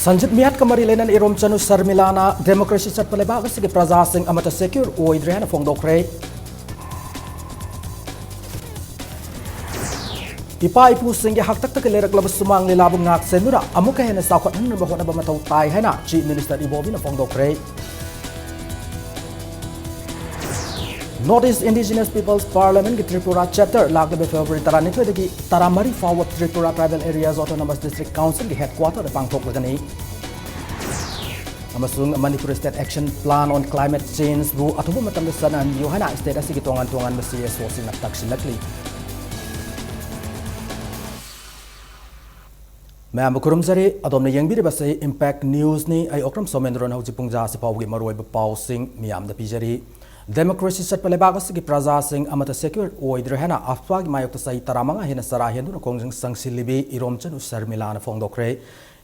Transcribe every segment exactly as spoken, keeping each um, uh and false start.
ꯁꯟꯖꯤꯠ ꯃꯤꯍꯥꯠꯀ ꯃꯔꯤ ꯂꯩꯅꯅ ꯏꯔꯣꯝꯆꯅꯨ ꯁꯔꯃꯤꯂꯥꯅ ꯗꯦꯃꯣꯀ꯭ꯔꯦꯁꯤ ꯆꯠꯄ ꯂꯩꯕꯥꯛ ꯑꯁꯤꯒꯤ ꯄ꯭ꯔꯖꯥꯁꯤꯡ ꯑꯃꯠꯇ ꯁꯦꯀ꯭ꯌꯨꯔ ꯑꯣꯏꯗ꯭ꯔꯦ ꯍꯥꯏꯅ ꯐꯣꯡꯗꯣꯛꯈ꯭ꯔꯦ꯫ ꯏꯄꯥ ꯏꯄꯨꯁꯤꯡꯒꯤ ꯍꯥꯛꯇꯛꯇꯒꯤ ꯂꯩꯔꯛꯂꯕ ꯁꯨꯃꯥꯡ ꯂꯤꯂꯥꯕꯨ ꯉꯥꯛ ꯁꯦꯟꯗꯨꯅ ꯑꯃꯨꯛꯀ ꯍꯦꯟꯅ ꯆꯥꯎꯈꯠꯍꯟꯅꯕ ꯍꯣꯠꯅꯕ ꯃꯊꯧ ꯇꯥꯏ ꯍꯥꯏꯅ Chief Minister ꯏꯕꯣꯕꯤꯅ ꯐꯣꯡꯗꯣꯛꯈ꯭ꯔꯦ꯫ North East Indigenous People's Parliament ꯀꯤ ꯇ꯭ꯔꯤꯄꯨꯔꯥ ꯆꯦꯞꯇꯔ ꯂꯥꯛꯂꯤꯕ ꯐꯦꯕ꯭ꯔꯨꯋꯥꯔꯤ ꯇꯔꯥꯅꯤꯊꯣꯏꯗꯒꯤ ꯇꯔꯥꯃꯔꯤ ꯐꯥꯎꯕ Tripura Tribal Areas Autonomous District Council ꯒꯤ ꯍꯦꯗꯀ꯭ꯋꯥꯇꯔꯗ ꯄꯥꯡꯊꯣꯛꯂꯒꯅꯤ꯫ ꯑꯃꯁꯨꯡ Manipur State Action Plan on Climate Change ꯕꯨ ꯑꯊꯨꯕ ꯃꯇꯝꯗ ꯆꯠꯅꯍꯟꯕꯤꯌꯨ ꯍꯥꯏꯅ ꯁ꯭ꯇꯦꯠ ꯑꯁꯤꯒꯤ ꯇꯣꯉꯥꯟ ꯇꯣꯉꯥꯟꯕ ꯁꯤ ꯑꯦꯁ ꯑꯣꯁꯤꯡꯅ ꯇꯛꯁꯤꯜꯂꯛꯂꯤ꯫ ꯃꯌꯥꯝꯕꯨ ꯈꯨꯔꯨꯝꯖꯔꯤ꯫ ꯑꯗꯣꯝꯅ ꯌꯦꯡꯕꯤꯔꯤꯕꯁꯤ Impact News ꯅꯤ꯫ ꯑꯩ ꯑꯣꯀ꯭ꯔꯝ ꯁꯣꯃꯦꯟꯗ꯭ꯔꯣꯅ ꯍꯧꯖꯤꯛ ꯄꯨꯡꯖꯥ ꯑꯁꯤ ꯐꯥꯎꯕꯒꯤ ꯃꯔꯨꯑꯣꯏꯕ ꯄꯥꯎꯁꯤꯡ ꯃꯤꯌꯥꯝꯗ ꯄꯤꯖꯔꯤ꯫ ꯗꯦꯃꯣꯀ꯭ꯔꯦꯁꯤ ꯆꯠꯄ ꯂꯩꯕꯥꯛ ꯑꯁꯤꯒꯤ ꯄ꯭ꯔꯖꯥꯁꯤꯡ ꯑꯃꯠꯇ ꯁꯦꯀ꯭ꯌꯨꯔ ꯑꯣꯏꯗ꯭ꯔꯦ ꯍꯥꯏꯅ ꯑꯐꯄꯥꯒꯤ ꯃꯥꯌꯣꯛꯇ ꯆꯍꯤ ꯇꯔꯥꯃꯉꯥ ꯍꯦꯟꯅ ꯆꯔꯥ ꯍꯦꯟꯗꯨꯅ ꯈꯣꯡꯖꯪ ꯆꯪꯁꯤꯜꯂꯤꯕꯤ ꯏꯔꯣꯝꯆꯅꯨ ꯁꯔꯃꯤꯂꯥꯅ ꯐꯣꯡꯗꯣꯛꯈ꯭ꯔꯦ꯫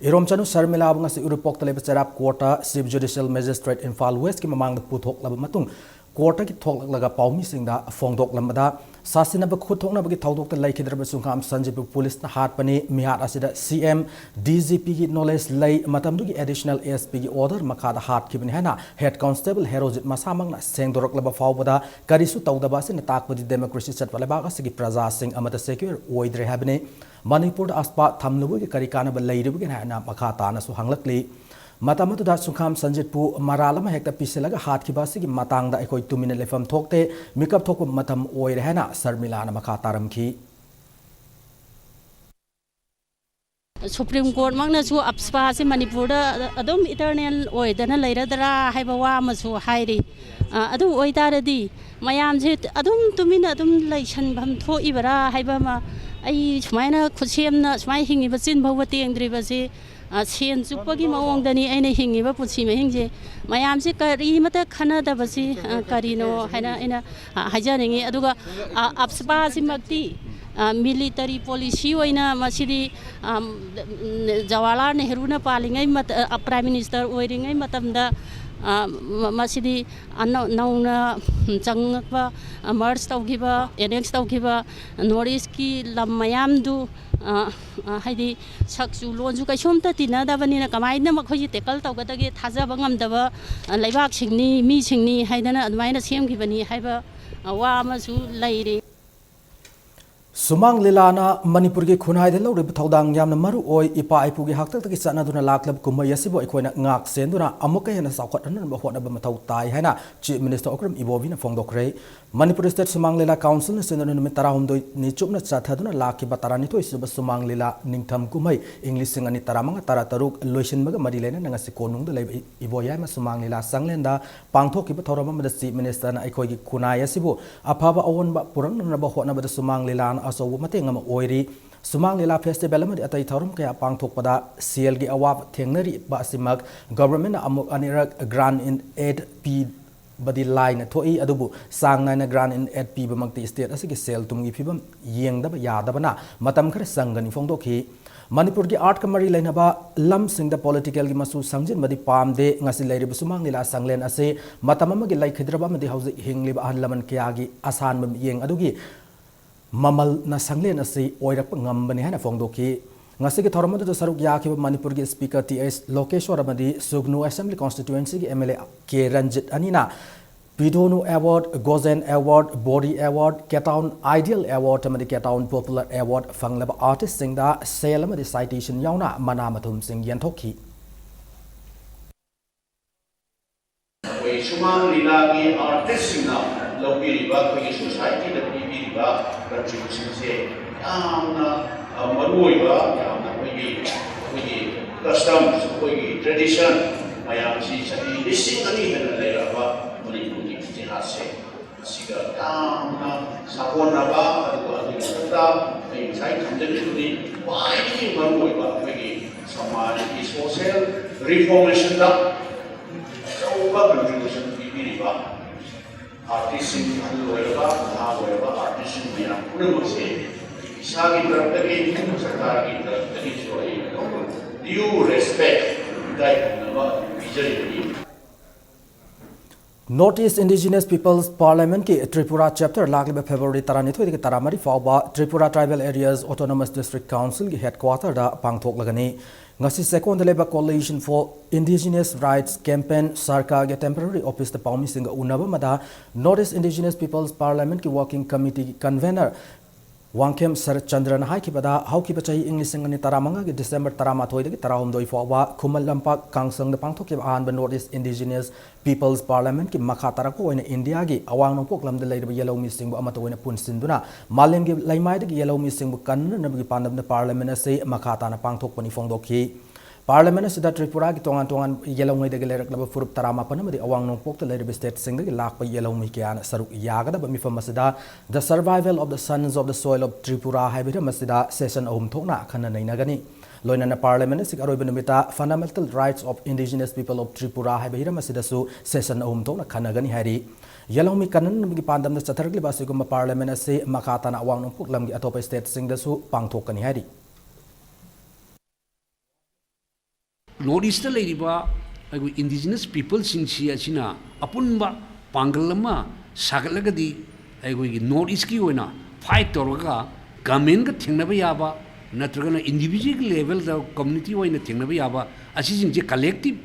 ꯏꯔꯣꯝꯆꯅꯨ ꯁꯔꯃꯤꯂꯥꯕꯨ ꯉꯁꯤ ꯎꯔꯤꯄꯣꯛꯇ ꯂꯩꯕ ꯆꯩꯔꯥꯞ ꯀꯣꯔꯠꯇ Chief Judicial Magistrate ꯏꯝꯐꯥꯜ ꯋꯦꯁꯀꯤ ꯃꯃꯥꯡꯗ ꯄꯨꯊꯣꯛꯂꯕ ꯃꯇꯨꯡ, ꯀꯣꯔꯠꯇꯒꯤ ꯊꯣꯛꯂꯛꯂꯒ ꯄꯥꯎꯃꯤꯁꯤꯡꯗ ꯐꯣꯡꯗꯣꯛꯂꯝꯕꯗ, ꯁꯥꯁꯤꯟꯅꯕ ꯈꯨꯠ ꯊꯣꯛꯅꯕꯒꯤ ꯊꯧꯗꯣꯛꯇ ꯂꯩꯈꯤꯗ꯭ꯔꯕ ꯁꯨꯡꯈꯥꯝ ꯁꯟꯖꯤꯠꯄꯨ ꯄꯨꯂꯤꯁꯅ ꯍꯥꯠꯄꯅꯤ, ꯃꯤꯍꯥꯠ ꯑꯁꯤꯗ ꯁꯤ ꯑꯦꯝ, ꯗꯤ ꯖꯤ ꯄꯤꯒꯤ ꯅꯣꯂꯦꯖ ꯂꯩ, ꯃꯇꯝꯗꯨꯒꯤ ꯑꯦꯗꯤꯁꯅꯦꯜ ꯑꯦꯁ ꯄꯤꯒꯤ ꯑꯣꯔꯗꯔ ꯃꯈꯥꯗ ꯍꯥꯠꯈꯤꯕꯅꯤ ꯍꯥꯏꯅ ꯍꯦꯗ ꯀꯣꯟꯁꯇꯦꯕꯜ ꯍꯦꯔꯣꯖꯤꯠ ꯃꯁꯥꯃꯛꯅ ꯁꯦꯡꯗꯣꯔꯛꯂꯕ ꯐꯥꯎꯕꯗ ꯀꯔꯤꯁꯨ ꯇꯧꯗꯕ ꯑꯁꯤꯅ ꯇꯥꯛꯄꯗꯤ ꯗꯦꯃꯣꯀ꯭ꯔꯦꯁꯤ ꯆꯠꯄ ꯂꯩꯕꯥꯛ ꯑꯁꯤꯒꯤ ꯄ꯭ꯔꯖꯥꯁꯤꯡ ꯑꯃꯠꯇ ꯁꯦꯀ꯭ꯌꯨꯔ ꯑꯣꯏꯗ꯭ꯔꯦ ꯍꯥꯏꯕꯅꯤ꯫ ꯃꯅꯤꯄꯨꯔꯗ ꯑꯐꯄꯥ ꯊꯝꯂꯨꯕꯒꯤ ꯀꯔꯤ ꯀꯥꯟꯅꯕ ꯂꯩꯔꯤꯕꯒꯦ ꯍꯥꯏꯅ ꯃꯈꯥ ꯇꯥꯅꯁꯨ ꯍꯪꯂꯛꯂꯤ꯫ ꯃꯇꯝ ꯑꯗꯨꯗ ꯁꯨꯡꯈꯥꯝ ꯁꯟꯖꯤꯠꯄꯨ ꯃꯔꯥꯜ ꯑꯃ ꯍꯦꯛꯇ ꯄꯤꯁꯤꯜꯂꯒ ꯍꯥꯠꯈꯤꯕ ꯑꯁꯤꯒꯤ ꯃꯇꯥꯡꯗ ꯑꯩꯈꯣꯏ ꯇꯨꯃꯤꯟꯅ ꯂꯩꯐꯝ ꯊꯣꯛꯇꯦ, ꯃꯤꯀꯞ ꯊꯣꯛꯄ ꯃꯇꯝ ꯑꯣꯏꯔꯦ ꯍꯥꯏꯅ ꯁꯔꯃꯤꯂꯥꯅ ꯃꯈꯥ ꯇꯥꯔꯝꯈꯤ꯫ ꯁꯨꯄ꯭ꯔꯤꯝ ꯀꯣꯔꯠꯃꯛꯅꯁꯨ ꯑꯐꯄꯥꯁꯦ ꯃꯅꯤꯄꯨꯔꯗ ꯑꯗꯨꯝ ꯏꯇꯔꯅꯦꯜ ꯑꯣꯏꯗꯅ ꯂꯩꯔꯗ꯭ꯔꯥ ꯍꯥꯏꯕ ꯋꯥ ꯑꯃꯁꯨ ꯍꯥꯏꯔꯤ꯫ ꯑ, ꯑꯗꯨ ꯑꯣꯏꯇꯥꯔꯗꯤ ꯃꯌꯥꯝꯁꯦ ꯑꯗꯨꯝ ꯇꯨꯃꯤꯟꯅ ꯑꯗꯨꯝ ꯂꯩꯁꯟꯐꯝ ꯊꯣꯛꯏꯕꯔꯥ ꯍꯥꯏꯕ ꯑꯃ, ꯑꯩ ꯁꯨꯃꯥꯏꯅ ꯈꯨꯠꯁꯦꯝꯅ ꯁꯨꯃꯥꯏꯅ ꯍꯤꯡꯉꯤꯕ ꯆꯤꯟ ꯐꯥꯎꯕ ꯇꯦꯡꯗ꯭ꯔꯤꯕꯁꯤ, ꯑ, ꯁꯦꯟ ꯆꯨꯞꯄꯒꯤ ꯃꯑꯣꯡꯗꯅꯤ ꯑꯩꯅ ꯍꯤꯡꯉꯤꯕ ꯄꯨꯟꯁꯤ ꯃꯍꯤꯡꯁꯦ꯫ ꯃꯌꯥꯝꯁꯦ ꯀꯔꯤꯃꯇ ꯈꯟꯅꯗꯕꯁꯤ, ꯑ, ꯀꯔꯤꯅꯣ ꯍꯥꯏꯅ ꯑꯩꯅ, ꯑ, ꯍꯥꯏꯖꯅꯤꯡꯉꯤ꯫ ꯑꯗꯨꯒ, ꯑ, ꯑꯐꯄꯥꯁꯤꯃꯛꯇꯤ, ꯑ, ꯃꯤꯂꯤꯇꯔꯤ ꯄꯣꯂꯤꯁꯤ ꯑꯣꯏꯅ ꯃꯁꯤꯗꯤ, ꯑ, ꯖꯋꯥꯍꯔꯂꯥꯜ ꯅꯦꯍꯔꯨꯅ ꯄꯥꯜꯂꯤꯉꯩ ꯃꯇ-, ꯑ, ꯄ꯭ꯔꯥꯏꯝ ꯃꯤꯅꯤꯁꯇꯔ ꯑꯣꯏꯔꯤꯉꯩ ꯃꯇꯝꯗ ꯑ, ꯃ-, ꯃꯁꯤꯗꯤ ꯑꯅꯧ-, ꯅꯧꯅ ꯆꯪꯉꯛꯄ, ꯑ, merge ꯇꯧꯈꯤꯕ, annex ꯇꯧꯈꯤꯕ North East ꯀꯤ ꯂꯝ ꯃꯌꯥꯝꯗꯨ, ꯑ, ꯑ, ꯍꯥꯏꯗꯤ ꯁꯛꯁꯨ ꯂꯣꯟꯁꯨ ꯀꯩꯁꯨꯝꯇ ꯇꯤꯟꯅꯗꯕꯅꯤꯅ ꯀꯃꯥꯏꯅ ꯃꯈꯣꯏꯁꯤ tackle ꯇꯧꯒꯗꯒꯦ ꯊꯥꯖꯕ ꯉꯝꯗꯕ, ꯑ, ꯂꯩꯕꯥꯛꯁꯤꯡꯅꯤ, ꯃꯤꯁꯤꯡꯅꯤ ꯍꯥꯏꯗꯅ ꯑꯗꯨꯃꯥꯏꯅ ꯁꯦꯝꯈꯤꯕꯅꯤ ꯍꯥꯏꯕ, ꯑ, ꯋꯥ ꯑꯃꯁꯨ ꯂꯩꯔꯤ꯫ ꯁꯨꯃꯥꯡ ꯂꯤꯂꯥꯅ ꯃꯅꯤꯄꯨꯔꯒꯤ ꯈꯨꯟꯅꯥꯏꯗ ꯂꯧꯔꯤꯕ ꯊꯧꯗꯥꯡ ꯌꯥꯝꯅ ꯃꯔꯨ ꯑꯣꯏ꯫ ꯏꯄꯥ ꯏꯄꯨꯒꯤ ꯍꯥꯛꯇꯛꯇꯒꯤ ꯆꯠꯅꯗꯨꯅ ꯂꯥꯛꯂꯕ ꯀꯨꯝꯍꯩ ꯑꯁꯤꯕꯨ ꯑꯩꯈꯣꯏꯅ ꯉꯥꯛ ꯁꯦꯟꯗꯨꯅ ꯑꯃꯨꯛꯀ ꯍꯦꯟꯅ ꯆꯥꯎꯈꯠꯍꯟꯅꯕ ꯍꯣꯠꯅꯕ ꯃꯊꯧ ꯇꯥꯏ ꯍꯥꯏꯅ Chief Minister Okram ꯏꯕꯣꯕꯤꯅ ꯐꯣꯡꯗꯣꯛꯈ꯭ꯔꯦ꯫ Manipur State ꯁꯨꯃꯥꯡ ꯂꯤꯂꯥ Council ꯅ ꯁꯤꯟꯗꯨꯅ ꯅꯨꯃꯤꯠ ꯇꯔꯥꯍꯨꯝꯗꯣꯏꯅꯤ ꯆꯨꯞꯅ ꯆꯠꯊꯗꯨꯅ ꯂꯥꯛꯈꯤꯕ ꯇꯔꯥꯅꯤꯊꯣꯏ ꯁꯨꯕ ꯁꯨꯃꯥꯡ ꯂꯤꯂꯥ ꯅꯤꯡꯊꯝ ꯀꯨꯝꯍꯩ ꯏꯪ ꯂꯤꯁꯤꯡ ꯑꯅꯤ ꯇꯔꯥꯃꯉꯥ ꯇꯔꯥꯇꯔꯨꯛ ꯂꯣꯏꯁꯤꯟꯕꯒ ꯃꯔꯤ ꯂꯩꯅꯅ ꯉꯁꯤ ꯀꯣꯅꯨꯡꯗ ꯂꯩꯕ ꯏ-, ꯏꯕꯣꯌꯥꯏꯃ ꯁꯨꯃꯥꯡ ꯂꯤꯂꯥ ꯆꯥꯡꯂꯦꯟꯗ ꯄꯥꯡꯊꯣꯛꯈꯤꯕ ꯊꯧꯔꯝ ꯑꯃꯗ Chief Minister ꯅ ꯑꯩꯈꯣꯏꯒꯤ ꯈꯨꯟꯅꯥꯏ ꯑꯁꯤꯕꯨ ꯑꯐꯕ ꯑꯑꯣꯟꯕ ꯄꯨꯔꯛꯅꯅꯕ ꯍꯣꯠꯅꯕꯗ ꯁꯨꯃꯥꯡ ꯂꯤꯂꯥꯅ ꯑꯆꯧꯕ ꯃꯇꯦꯡ ꯑꯃ ꯑꯣꯏꯔꯤ꯫ ꯁꯨꯃꯥꯡ ꯂꯤꯂꯥ festival ꯑꯃꯗꯤ ꯑꯇꯩ ꯊꯧꯔꯝ ꯀꯌꯥ ꯄꯥꯡꯊꯣꯛꯄꯗ ꯁꯦꯜꯒꯤ ꯑꯋꯥꯕ ꯊꯦꯡꯅꯔꯤꯕ ꯑꯁꯤꯃꯛ Government ꯅ ꯑꯃꯨꯛ ꯑꯅꯤꯔꯛ grant in aid ꯄꯤꯕꯗꯤ ꯂꯥꯏꯅ ꯊꯣꯛꯏ, ꯑꯗꯨꯕꯨ ꯆꯥꯡ ꯅꯥꯏꯅ grant in aid ꯄꯤꯕꯃꯛꯇꯤ state ꯑꯁꯤꯒꯤ ꯁꯦꯜ ꯊꯨꯝꯒꯤ ꯐꯤꯕꯝ ꯌꯦꯡꯗꯕ ꯌꯥꯗꯕꯅ ꯃꯇꯝ ꯈꯔ ꯆꯪꯒꯅꯤ ꯐꯣꯡꯗꯣꯛꯈꯤ꯫ ꯃꯅꯤꯄꯨꯔꯒꯤ art ꯀ ꯃꯔꯤ ꯂꯩꯅꯕ ꯂꯝꯁꯤꯡꯗ political ꯒꯤ ꯃꯆꯨ ꯁꯪꯖꯤꯟꯕꯗꯤ ꯄꯥꯝꯗꯦ꯫ ꯉꯁꯤ ꯂꯩꯔꯤꯕ ꯁꯨꯃꯥꯡ ꯂꯤꯂꯥ ꯆꯥꯡꯂꯦꯟ ꯑꯁꯤ ꯃꯇꯝ ꯑꯃꯒꯤ ꯂꯩꯈꯤꯗ꯭ꯔꯕ ꯑꯃꯗꯤ ꯍꯧꯖꯤꯛ ꯍꯤꯡꯂꯤꯕ ꯑꯍꯜ ꯂꯃꯟ ꯀꯌꯥꯒꯤ ꯑꯁꯥꯟꯕ ꯃꯤꯠꯌꯦꯡ ꯑꯗꯨꯒꯤ ꯃꯃꯜꯅ ꯁꯪꯂꯦꯟ ꯑꯁꯤ ꯑꯣꯏꯔꯛꯄ ꯉꯝꯕꯅꯤ ꯍꯥꯏꯅ ꯐꯣꯡꯗꯣꯛꯈꯤ꯫ ꯉꯁꯤꯒꯤ ꯊꯧꯔꯝ ꯑꯗꯨꯗ ꯁꯔꯨꯛ ꯌꯥꯈꯤꯕ ꯃꯅꯤꯄꯨꯔꯒꯤ Speaker ꯇꯤ ꯑꯩꯆ ꯂꯣꯀꯦꯁ꯭ꯋꯔ ꯑꯃꯗꯤ ꯁꯨꯒꯅꯨ Assembly Constituency ꯒꯤ M L A ꯀꯦ ꯔꯟꯖꯤꯠ ꯑꯅꯤꯅ ꯄꯤꯗꯣꯅꯨ Award, ꯒꯣꯖꯦꯟ Award, ꯕꯣꯔꯤ Award, K Town Ideal Award ꯑꯃꯗꯤ K Town Popular Award ꯐꯪꯂꯕ artist ꯁꯤꯡꯗ ꯁꯦꯜ ꯑꯃꯗꯤ citation ꯌꯥꯎꯅ ꯃꯅꯥ ꯃꯊꯨꯝꯁꯤꯡ ꯌꯦꯟꯊꯣꯛꯈꯤ꯫ ꯑꯩꯈꯣꯏ ꯁꯨꯃꯥꯡ ꯂꯤꯂꯥꯒꯤ artist ꯁꯤꯡꯅ ꯂꯧꯕꯤꯔꯤꯕ, ꯑꯩꯈꯣꯏꯒꯤ society ꯗ ꯄꯤꯕꯤꯔꯤꯕ contribution ꯁꯦ ꯌꯥꯝꯅ, ꯑ, ꯃꯔꯨꯑꯣꯏꯕ, ꯌꯥꯝꯅ ꯑꯩꯈꯣꯏꯒꯤ, ꯑꯩꯈꯣꯏꯒꯤ customs, ꯑꯩꯈꯣꯏꯒꯤ tradition ꯃꯌꯥꯝꯁꯤ ꯆꯍꯤ ꯂꯤꯁꯤꯡ ꯑꯅꯤ ꯍꯦꯟꯅ ꯂꯩꯔꯛꯑꯕ ꯃꯅꯤꯄꯨꯔꯒꯤ ꯏꯇꯤꯍꯥꯁꯁꯦ ꯑꯁꯤꯒ ꯌꯥꯝꯅ ꯁꯥꯒꯣꯟꯅꯕ, ꯑꯗꯨꯒ ꯑꯗꯨꯒꯤ ꯃꯊꯛꯇ ꯑꯩ ꯉꯁꯥꯏ ꯊꯝꯖꯈꯤꯕꯗꯨꯅꯤ, ꯈ꯭ꯋꯥꯏꯗꯒꯤ ꯃꯔꯨꯑꯣꯏꯕ ꯑꯩꯈꯣꯏꯒꯤ ꯁꯃꯥꯖꯒꯤ social reformation ꯗ ꯑꯆꯧꯕ contribution ꯄꯤꯕꯤꯔꯤꯕ artist ꯁꯤꯡ, ꯑꯍꯜ ꯑꯣꯏꯔꯕ, ꯅꯍꯥ ꯑꯣꯏꯔꯕ artist ꯁꯤꯡ ꯃꯌꯥꯝ ꯄꯨꯝꯅꯃꯛꯁꯦ ꯏꯁꯥꯒꯤ ꯇꯔꯞꯇꯒꯤ, ꯁꯔꯀꯥꯔꯒꯤ ꯇꯔꯞꯇꯒꯤꯁꯨ ꯑꯩ ꯑꯗꯨꯝ due respect, ꯏꯀꯥꯏ ꯈꯨꯝꯅꯕ ꯄꯤꯖꯔꯤꯕꯅꯤ꯫ North East Indigenous Peoples Parliament ꯀꯤ ꯇ꯭ꯔꯤꯄꯨꯔꯥ chapter ꯂꯥꯛꯂꯤꯕ February ꯇꯔꯥꯅꯤꯊꯣꯏꯗꯒꯤ ꯇꯔꯥꯃꯔꯤ ꯐꯥꯎꯕ Tripura Tribal Areas Autonomous District Council ꯒꯤ headquarter ꯗ ꯄꯥꯡꯊꯣꯛꯂꯒꯅꯤ꯫ ꯉꯁꯤ ꯆꯦꯛꯀꯣꯟꯗ ꯂꯩꯕ Coalition for Indigenous Rights Campaign ꯁꯔꯀꯥꯔꯒꯤ temporary office ꯇ ꯄꯥꯎꯃꯤꯁꯤꯡꯒ ꯎꯅꯕ ꯑꯃꯗ North East Indigenous Peoples Parliament ꯀꯤ working committee ꯒꯤ convener ꯋꯥꯡꯈꯦꯝ ꯁꯔꯠꯆꯟꯗ꯭ꯔꯅ ꯍꯥꯏꯈꯤꯕꯗ, ꯍꯧꯈꯤꯕ ꯆꯍꯤ ꯏꯪ ꯂꯤꯁꯤꯡ ꯑꯅꯤ ꯇꯔꯥꯃꯉꯥꯒꯤ December ꯇꯔꯥꯃꯥꯊꯣꯏꯗꯒꯤ ꯇꯔꯥꯍꯨꯝꯗꯣꯏ ꯐꯥꯎꯕ ꯈꯨꯃꯟ ꯂꯝꯄꯥꯛ ꯀꯥꯡꯁꯪꯗ ꯄꯥꯡꯊꯣꯛꯈꯤꯕ ꯑꯍꯥꯟꯕ North East Indigenous Peoples Parliament ꯀꯤ ꯃꯈꯥ ꯇꯥꯔꯛꯄ ꯑꯣꯏꯅ ꯏꯟꯗꯤꯌꯥꯒꯤ ꯑꯋꯥꯡ ꯅꯣꯡꯄꯣꯛ ꯂꯝꯗ ꯂꯩꯔꯤꯕ ꯌꯦꯜꯍꯧꯃꯤꯁꯤꯡꯕꯨ ꯑꯃꯠꯇ ꯑꯣꯏꯅ ꯄꯨꯟꯁꯤꯟꯗꯨꯅ ꯃꯥꯂꯦꯝꯒꯤ ꯂꯩꯃꯥꯏꯗꯒꯤ ꯌꯦꯜꯍꯧꯃꯤꯁꯤꯡꯕꯨ ꯀꯟꯅꯅꯕꯒꯤ ꯄꯥꯟꯗꯝꯗ Parliament ꯑꯁꯤ ꯃꯈꯥ ꯇꯥꯅ ꯄꯥꯡꯊꯣꯛꯄꯅꯤ ꯐꯣꯡꯗꯣꯛꯈꯤ꯫ Parliament ꯑꯁꯤꯗ ꯇ꯭ꯔꯤꯄꯨꯔꯥꯒꯤ ꯇꯣꯉꯥꯟ ꯇꯣꯉꯥꯟ ꯌꯦꯜꯍꯧꯉꯩꯗꯒꯤ ꯂꯩꯔꯛꯂꯕ ꯐꯨꯔꯨꯞ ꯇꯔꯥꯃꯥꯄꯟ ꯑꯃꯗꯤ ꯑꯋꯥꯡ ꯅꯣꯡꯄꯣꯛꯇ ꯂꯩꯔꯤꯕ state ꯁꯤꯡꯗꯒꯤ ꯂꯥꯛꯄ ꯌꯦꯜꯍꯧꯃꯤ ꯀꯌꯥꯅ ꯁꯔꯨꯛ ꯌꯥꯒꯗꯕ ꯃꯤꯐꯝ ꯑꯁꯤꯗ The Survival of the Sons of the Soil of Tripura ꯍꯥꯏꯕ ꯍꯤꯔꯝ ꯑꯁꯤꯗ session ꯑꯍꯨꯝ ꯊꯣꯛꯅ ꯈꯟꯅ ꯅꯩꯅꯒꯅꯤ꯫ ꯂꯣꯏꯅꯅ Parliament ꯑꯁꯤꯒꯤ ꯑꯔꯣꯏꯕ ꯅꯨꯃꯤꯠꯇ Fundamental Rights of Indigenous People of Tripura ꯍꯥꯏꯕ ꯍꯤꯔꯝ ꯑꯁꯤꯗꯁꯨ session ꯑꯍꯨꯝ ꯊꯣꯛꯅ ꯈꯟꯅꯒꯅꯤ ꯍꯥꯏꯔꯤ꯫ ꯌꯦꯜꯍꯧꯃꯤ ꯀꯟꯅꯅꯕꯒꯤ ꯄꯥꯟꯗꯝꯗ ꯆꯠꯊꯔꯛꯂꯤꯕ ꯑꯁꯤꯒꯨꯝꯕ Parliament ꯑꯁꯤ ꯃꯈꯥ ꯇꯥꯅ ꯑꯋꯥꯡ ꯅꯣꯡꯄꯣꯛ ꯂꯝꯒꯤ ꯑꯇꯣꯞꯄ state ꯁꯤꯡꯗꯁꯨ ꯄꯥꯡꯊꯣꯛꯀꯅꯤ ꯍꯥꯏꯔꯤ꯫ North East ꯇ ꯂꯩꯔꯤꯕ ꯑꯩꯈꯣꯏ Indigenous People ꯁꯤꯡꯁꯤ ꯑꯁꯤꯅ ꯑꯄꯨꯟꯕ ꯄꯥꯡꯒꯜ ꯑꯃ ꯁꯥꯒꯠꯂꯒꯗꯤ, ꯑꯩꯈꯣꯏꯒꯤ North East ꯀꯤ ꯑꯣꯏꯅ fight ꯇꯧꯔꯒ government ꯀ ꯊꯦꯡꯅꯕ ꯌꯥꯕ, ꯅꯠꯇ꯭ꯔꯒꯅ individual level ꯗ community ꯑꯣꯏꯅ ꯊꯦꯡꯅꯕ ꯌꯥꯕ, ꯑꯁꯤꯁꯤꯡꯁꯦ collective